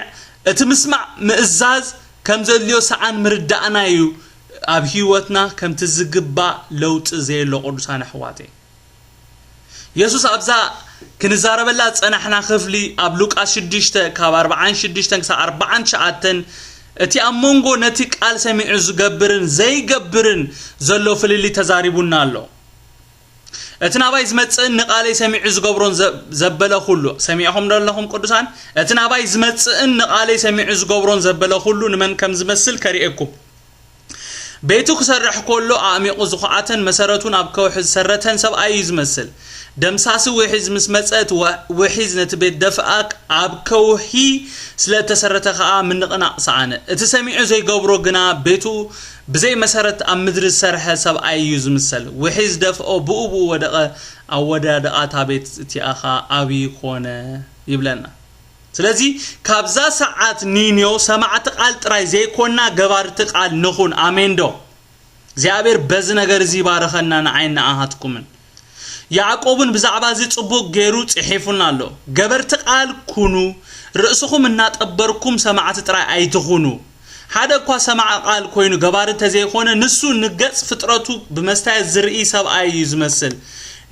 እቲ ምስማዕ ምእዛዝ ከም ዘድልዮ ሰኣን ምርዳእና እዩ ኣብ ህይወትና ከምቲ ዝግባእ ለውጢ ዘየሎ። ቅዱሳን ኣሕዋተይ፣ የሱስ ኣብዛ ክንዛረበላ ዝጸናሕና ክፍሊ ኣብ ሉቃስ ሽዱሽተ ካብ ኣርብዓን ሽዱሽተን ክሳብ ኣርብዓን ትሽዓተን፣ እቲ ኣብ መንጎ ነቲ ቃል ሰሚዑ ዝገብርን ዘይገብርን ዘሎ ፍልልይ ተዛሪቡና ኣሎ። እቲ ናባይ ዝመጽእን ንቓለይ ሰሚዑ ዝገብሮን ዘ-፣ ዘበለ ኩሉ፣ ሰሚዕኹም ዶ ኣለኹም ቅዱሳን? እቲ ናባይ ዝመጽእን ንቓለይ ሰሚዑ ዝገብሮን ዘበለ ኩሉ ንመን ከም ዝመስል ከርእየኩም። ቤቱ ክሰርሕ ከሎ ኣዕሚቑ ዝኹዓተን መሰረቱን ኣብ ከውሒ ዝሰረተን ሰብኣይ እዩ ዝመስል። ደምሳሲ ውሒዝ ምስ መጸት ወ-፣ ውሒዝ ነቲ ቤት ደፍኣ፣ ኣብ ከውሒ ስለ እተሰረተ ኸኣ ምንቕናቕ ሰኣነ። እቲ ሰሚዑ ዘይገብሮ ግና ቤቱ ብዘይ መሰረት ኣብ ምድሪ ዝሰርሐ ሰብኣይ እዩ ዝምሰል። ውሒዝ ደፍኦ ብኡ ብኡ ወደቐ፣ ኣወዳድቓ እታ ቤት እቲኣ ኸኣ ዓብዪ ኮነ ይብለና። ስለዚ ካብዛ ሰዓት ኒንዮ ሰማዕቲ ቃል ጥራይ ዘይኮና ገባርቲ ቃል ንኹን። ኣሜን ዶ? እግዚኣብሔር በዚ ነገር እዚ ይባርኸና፣ ንዓይን ንኣኻትኩምን። ያዕቆብ እውን ብዛዕባ እዚ ጽቡቕ ገይሩ ጽሒፉልና ኣሎ። ገበርቲ ቃል ኩኑ፣ ርእስኹም እናጠበርኩም ሰማዕቲ ጥራይ ኣይትኹኑ። ሓደ እኳ ሰማዒ ቃል ኮይኑ ገባሪ እንተዘይኮነ፣ ንሱ ንገጽ ፍጥረቱ ብመስትያት ዝርኢ ሰብኣይ እዩ ዝመስል።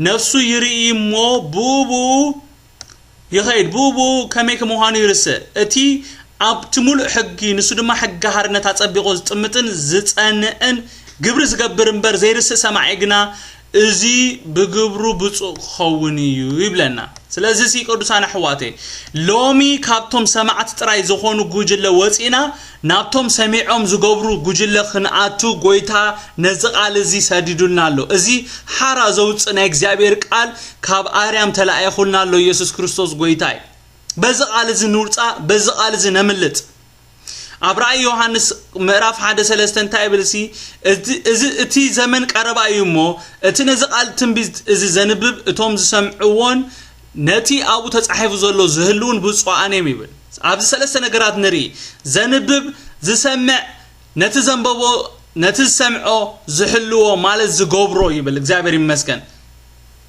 ነፍሱ ይርኢ እሞ ብኡ ብኡ ይኸይድ፣ ብኡ ብኡ ከመይ ከምዃኑ ይርስእ። እቲ ኣብቲ ምሉእ ሕጊ፣ ንሱ ድማ ሕጊ ሓርነት ኣጸቢቑ ዝጥምጥን ዝጸንዕን፣ ግብሪ ዝገብር እምበር ዘይርስእ ሰማዒ ግና፣ እዚ ብግብሩ ብፁዕ ክኸውን እዩ ይብለና። ስለዚ ሲ ቅዱሳን ኣሕዋተይ፣ ሎሚ ካብቶም ሰማዕቲ ጥራይ ዝኾኑ ጉጅለ ወፂና ናብቶም ሰሚዖም ዝገብሩ ጉጅለ ክንኣቱ ጎይታ ነዚ ቃል እዚ ሰዲዱልና ኣሎ። እዚ ሓራ ዘውፅእ ናይ እግዚኣብሔር ቃል ካብ ኣርያም ተላኢኹልና ኣሎ። ኢየሱስ ክርስቶስ ጎይታ እዩ። በዚ ቃል እዚ ንውፃእ፣ በዚ ቃል እዚ ነምልጥ። ኣብ ራእይ ዮሃንስ ምዕራፍ ሓደ ሰለስተ እንታይ ይብል ሲ? እቲ፣ እዚ፣ እቲ ዘመን ቀረባ እዩ እሞ፣ እቲ ነዚ ቃል ትንቢት እዚ ዘንብብ፣ እቶም ዝሰምዕዎን ነቲ ኣብኡ ተጻሒፉ ዘሎ ዝህልውን ብፁዓን እዮም ይብል። ኣብዚ ሰለስተ ነገራት ንርኢ። ዘንብብ፣ ዝሰምዕ፣ ነቲ ዘንበቦ፣ ነቲ ዝሰምዖ ዝህልዎ ማለት ዝገብሮ ይብል። እግዚኣብሔር ይመስገን።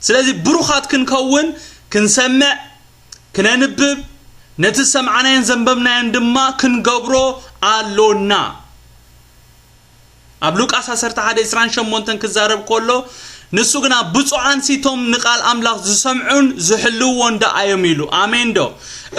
ስለዚ ብሩኻት ክንከውን፣ ክንሰምዕ፣ ክነንብብ፣ ነቲ ዝሰምዓናዮን ዘንበብናዮን ድማ ክንገብሮ ኣሎና። ኣብ ሉቃስ ዓሰርተ ሓደ ዕስራን ሸሞንተን ክዛረብ ከሎ፣ ንሱ ግና ብፁዓን ሲቶም ንቃል ኣምላኽ ዝሰምዑን ዝሕልውዎን ደኣ እዮም ኢሉ። ኣሜን ዶ?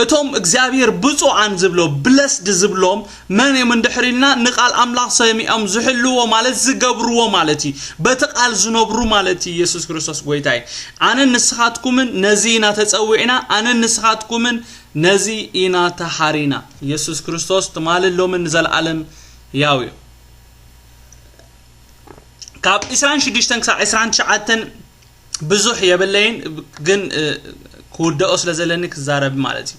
እቶም እግዚኣብሔር ብፁዓን ዝብሎ፣ ብለስድ ዝብሎም መን እዮም እንድሕር ኢልና፣ ንቃል ኣምላኽ ሰሚዖም ዝሕልዎ ማለት ዝገብርዎ ማለት እዩ። በቲ ቃል ዝነብሩ ማለት እዩ። ኢየሱስ ክርስቶስ ጎይታ እዩ። ኣነን ንስኻትኩምን ነዚ ኢና ተጸዊዕና፣ ኣነን ንስኻትኩምን ነዚ ኢና ተሓሪና። ኢየሱስ ክርስቶስ ትማልን ሎምን ንዘለዓለም ያው እዩ። ካብ ዕስራን ሽዱሽተን ክሳብ ዕስራን ትሽዓተን ብዙሕ የብለይን፣ ግን፣ እ፣ ክውደኦ ስለ ዘለኒ ክዛረብ ማለት እዩ።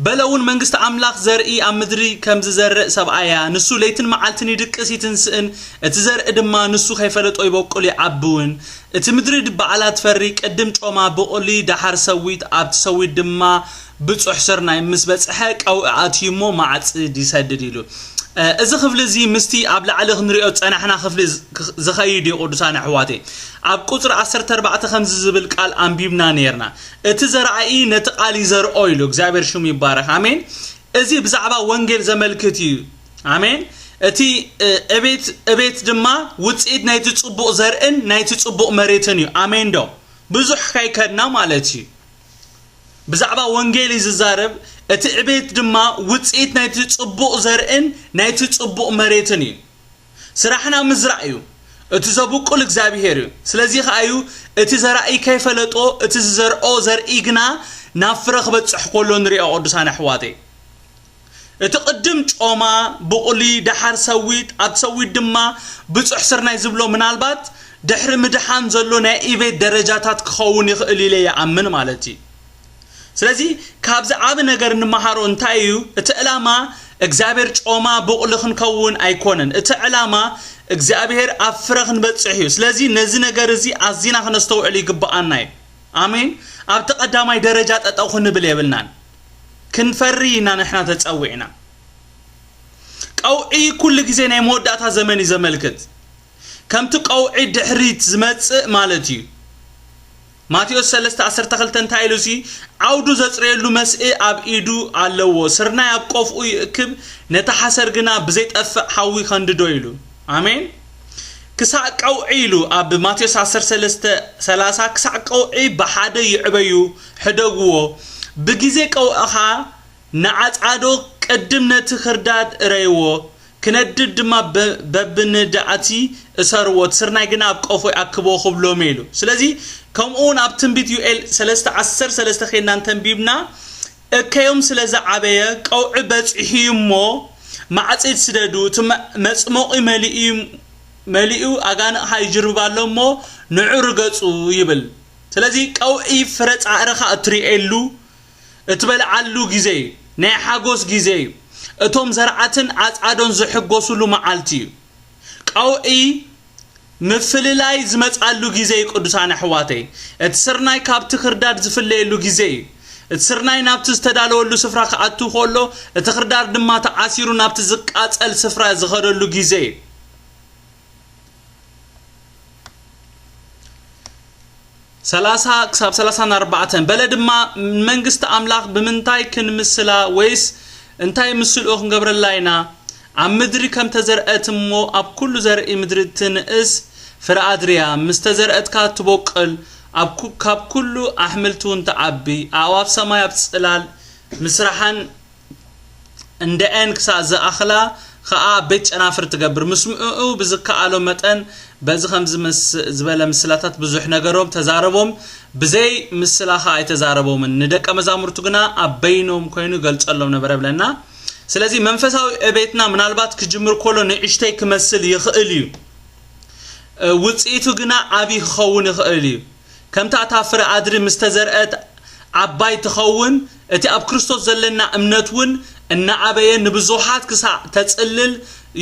በለ እውን መንግስቲ ኣምላኽ ዘርኢ ኣብ ምድሪ ከም ዝዘርእ ሰብኣያ፣ ንሱ ለይትን መዓልትን ይድቅስ ይትንስእን፣ እቲ ዘርኢ ድማ ንሱ ከይፈለጦ ይበቁል ይዓብውን። እቲ ምድሪ ባዕላ ትፈሪ፣ ቅድም ጮማ ብቑሊ፣ ደሓር ሰዊት፣ ኣብቲ ሰዊት ድማ ብጹሕ ስርናይ ምስ በጽሐ ቀውዒ ኣትዩ እሞ ማዕጽድ ይሰድድ ኢሉ። እ፣ እዚ ክፍሊ እዚ ምስቲ ኣብ ላዕሊ ክንሪኦ ዝጸናሕና ክፍሊ ዝ-፣ ክኽ-፣ ዝኸይድ እዩ ቅዱሳን ኣሕዋተይ። ኣብ ቁጽሪ ዓሰርተ ኣርባዕተ ከምዚ ዝብል ቃል ኣንቢብና ነይርና። እቲ ዘራኢ ነቲ ቃል ይዘርኦ ኢሉ። እግዚኣብሔር ሽሙ ይባረኽ። ኣሜን። እዚ ብዛዕባ ወንጌል ዘመልክት እዩ። ኣሜን። እቲ፣ እ፣ ዕቤት፣ ዕቤት ድማ ውጽኢት ናይቲ ጽቡቕ ዘርእን ናይቲ ጽቡቕ መሬትን እዩ። ኣሜን ዶ? ብዙሕ ከይከድና ማለት እዩ። ብዛዕባ ወንጌል እዩ ዝዛረብ። እቲ ዕቤት ድማ ውጽኢት ናይቲ ጽቡቕ ዘርእን ናይቲ ጽቡቕ መሬትን እዩ። ስራሕና ምዝራእ እዩ። እቲ ዘብቁል እግዚኣብሔር እዩ። ስለዚ ኸኣ እዩ እቲ ዘራኢ ከይፈለጦ፣ እቲ ዝዘርኦ ዘርኢ ግና ናብ ፍረ ክበጽሕ ከሎ ንሪኦ፣ ቅዱሳን ኣሕዋተይ። እቲ ቅድም ጮማ፣ ብቑሊ፣ ደሓር ሰዊት፣ ኣብ ሰዊት ድማ ብጹሕ ስርናይ ዝብሎ ምናልባት ድሕሪ ምድሓን ዘሎ ናይ ዕቤት ደረጃታት ክኸውን ይኽእል ኢለ ይኣምን ማለት እዩ። ስለዚ ካብዚ ዓቢ ነገር እንመሃሮ እንታይ እዩ? እቲ ዕላማ እግዚኣብሔር ጮማ ቡቕሊ ክንከውን ኣይኮነን። እቲ ዕላማ እግዚኣብሔር ኣብ ፍረ ክንበጽሕ እዩ። ስለዚ ነዚ ነገር እዚ ኣዚና ክነስተውዕል ይግብኣና እዩ። ኣሜን። ኣብቲ ቀዳማይ ደረጃ ጠጠው ክንብል የብልናን። ክንፈሪ ኢና ንሕና ተጸዊዕና። ቀውዒ ኩሉ ግዜ ናይ መወዳእታ ዘመን እዩ ዘመልክት። ከምቲ ቀውዒ ድሕሪት ዝመጽእ ማለት እዩ። ማቴዎስ ሰለስተ ዓሰርተ ክልተ እንታይ ኢሉ ሲ? ዓውዱ ዘጽረየሉ መስእ ኣብ ኢዱ ኣለዎ፣ ስርናይ ኣብ ቆፍኡ ይእክብ፣ ነቲ ሓሰር ግና ብዘይጠፍእ ሓዊ ከንድዶ ኢሉ። ኣሜን። ክሳዕ ቀውዒ ኢሉ ኣብ ማቴዎስ ዓሰርተ ሰለስተ ሰላሳ፣ ክሳዕ ቀውዒ ብሓደ ይዕበዩ፣ ሕደግዎ። ብግዜ ቀውዒኻ ንዓጻዶ ቅድም ነቲ ክርዳድ እረይዎ፣ ክነድድ ድማ በ-፣ በብንድዓቲ እሰርዎ፣ እቲ ስርናይ ግና ኣብ ቆፎ ይኣክብዎ ክብሎም ኢሉ። ስለዚ ከምኡ እውን ኣብ ትንቢት ዩኤል ሰለስተ ዓሰርተ ሰለስተ ኬድና እንተንቢብና፣ እከዮም ስለ ዝዓበየ ቀውዒ በጺሑ እዩ እሞ፣ ማዕጺድ ስደዱ፣ እቲ መ-፣ መጽሞቒ መሊኡ፣ መሊኡ ኣጋንቕኻ ይጅርብብ ኣሎ እሞ፣ ንዑ ርገጹ ይብል። ስለዚ ቀውዒ ፍረ ጻዕርኻ እትርእየሉ፣ እትበልዓሉ ግዜ እዩ። ናይ ሓጎስ ግዜ እዩ። እቶም ዘርዓትን ዓጻዶን ዝሕጎሱሉ መዓልቲ እዩ። ቀውዒ ምፍልላይ ዝመጻሉ ግዜ እዩ፣ ቅዱሳን ኣሕዋተይ። እቲ ስርናይ ካብቲ ክርዳድ ዝፍለየሉ ግዜ እዩ። እቲ ስርናይ ናብቲ ዝተዳለወሉ ስፍራ ክኣቱ ከሎ፣ እቲ ክርዳድ ድማ ተዓሲሩ ናብቲ ዝቃጸል ስፍራ ዝኸደሉ ግዜ እዩ። ሰላሳ ክሳብ ሰላሳን ኣርባዕተን፣ በለ ድማ፣ መንግስቲ ኣምላኽ ብምንታይ ክንምስላ፣ ወይስ እንታይ ምስልኡ ክንገብረላ ኢና? ኣብ ምድሪ ከም ተዘርአት እሞ፣ ኣብ ኩሉ ዘርኢ ምድሪ ትንእስ ፍረ ኣድርያ፣ ምስ ተዘርአትካ ትቦቅል፣ ኣብ ኩ-፣ ካብ ኩሉ ኣሕምልቲ እውን ትዓቢ፣ ኣዕዋፍ ሰማይ ኣብ ጽላል ምስራሓን እንደአን ክሳዕ ዝኣኽላ ኸኣ ቤት ጨናፍር ትገብር። ምስምዑ ብዝከኣሎ መጠን በዚ ከምዚ ምስ-፣ ዝበለ ምስላታት ብዙሕ ነገሮም ተዛረቦም፣ ብዘይ ምስላ ኸኣ ኣይተዛረቦምን። ንደቀ መዛሙርቱ ግና ኣብ በይኖም ኮይኑ ይገልጸሎም ነበረ ብለና። ስለዚ መንፈሳዊ ዕቤትና ምናልባት ክጅምር ከሎ ንእሽተይ ክመስል ይኽእል እዩ። እ፣ ውጽኢቱ ግና ዓቢ ክኸውን ይኽእል እዩ። ከምታ እታ ፍረ ኣድሪ ምስ ተዘርአት ዓባይ ትኸውን፣ እቲ ኣብ ክርስቶስ ዘለና እምነት እውን እናዓበየ ንብዙሓት ክሳዕ ተጽልል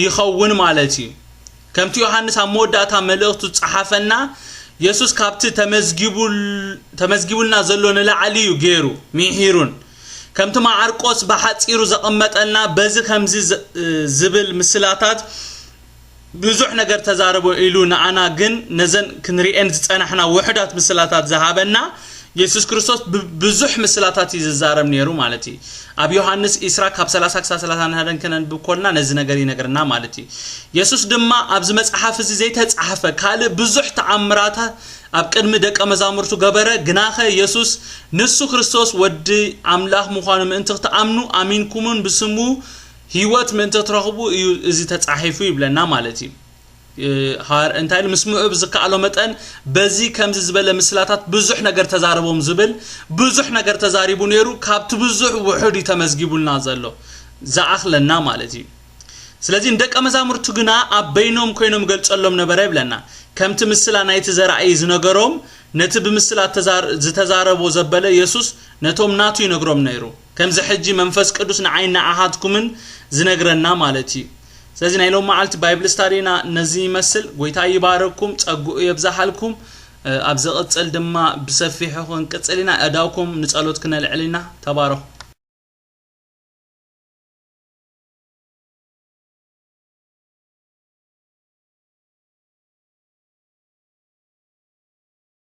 ይኸውን ማለት እዩ። ከምቲ ዮሃንስ ኣብ መወዳእታ መልእኽቱ ዝጸሓፈልና፣ የሱስ ካብቲ ተመዝጊቡል-፣ ተመዝጊቡልና ዘሎ ንላዕሊ እዩ ገይሩ፣ ምሒሩን። ከምቲ ማርቆስ ብሓጺሩ ዘቐመጠልና፣ በዚ ከምዚ ዝ-፣ ዝብል ምስላታት ብዙሕ ነገር ተዛረቦ ኢሉ፣ ንኣና ግን ነዘን ክንሪኤን ዝጸናሕና ውሑዳት ምስላታት ዝሃበና የሱስ ክርስቶስ ብ-፣ ብዙሕ ምስላታት እዩ ዝዛረብ ነይሩ ማለት እዩ። ኣብ ዮሃንስ ዒስራ ካብ ሰላሳ ክሳብ ሰላሳን ሓደን ከነንብብ ኮልና ነዚ ነገር ይነግረና ማለት እዩ። የሱስ ድማ ኣብዚ መጽሓፍ እዚ ዘይተጻሕፈ ካልእ ብዙሕ ተኣምራታት ኣብ ቅድሚ ደቀ መዛሙርቱ ገበረ። ግናኸ የሱስ ንሱ ክርስቶስ ወዲ ኣምላኽ ምዃኑ ምእንቲ ክትኣምኑ፣ ኣሚንኩምን ብስሙ ህይወት ምእንቲ ክትረኽቡ እዩ እዚ ተጻሒፉ ይብለና ማለት እዩ። እ፣ ሃር-፣ እንታይ ኢሉ? ምስምዑ ብዝከኣሎ መጠን በዚ ከምዚ ዝበለ ምስላታት ብዙሕ ነገር ተዛረቦም ዝብል ብዙሕ ነገር ተዛሪቡ ነይሩ። ካብቲ ብዙሕ ውሑድ እዩ ተመዝጊቡልና ዘሎ፣ ዝኣኽለና ማለት እዩ። ስለዚ ንደቀ መዛሙርቱ ግና ኣብ በይኖም ኮይኖም ገልጸሎም ነበረ ይብለና። ከምቲ ምስላ ናይቲ ዘራእይ ዝነገሮም፣ ነቲ ብምስላ ተዛር-፣ ዝተዛረቦ ዘበለ የሱስ ነቶም ናቱ ይነግሮም ነይሩ። ከምዚ ሕጂ መንፈስ ቅዱስ ንዓይን ንዓኻትኩምን ዝነግረና ማለት እዩ። ስለዚ ናይ ሎም መዓልቲ ባይብል ስታዲና ነዚ ይመስል። ጎይታ ይባረኩም፣ ጸግኡ የብዛሓልኩም። እ፣ ኣብ ዝቕጽል ድማ ብሰፊሑ ክንቅጽል ኢና። ኣእዳውኩም ንጸሎት ክነልዕል ኢና። ተባረኹ።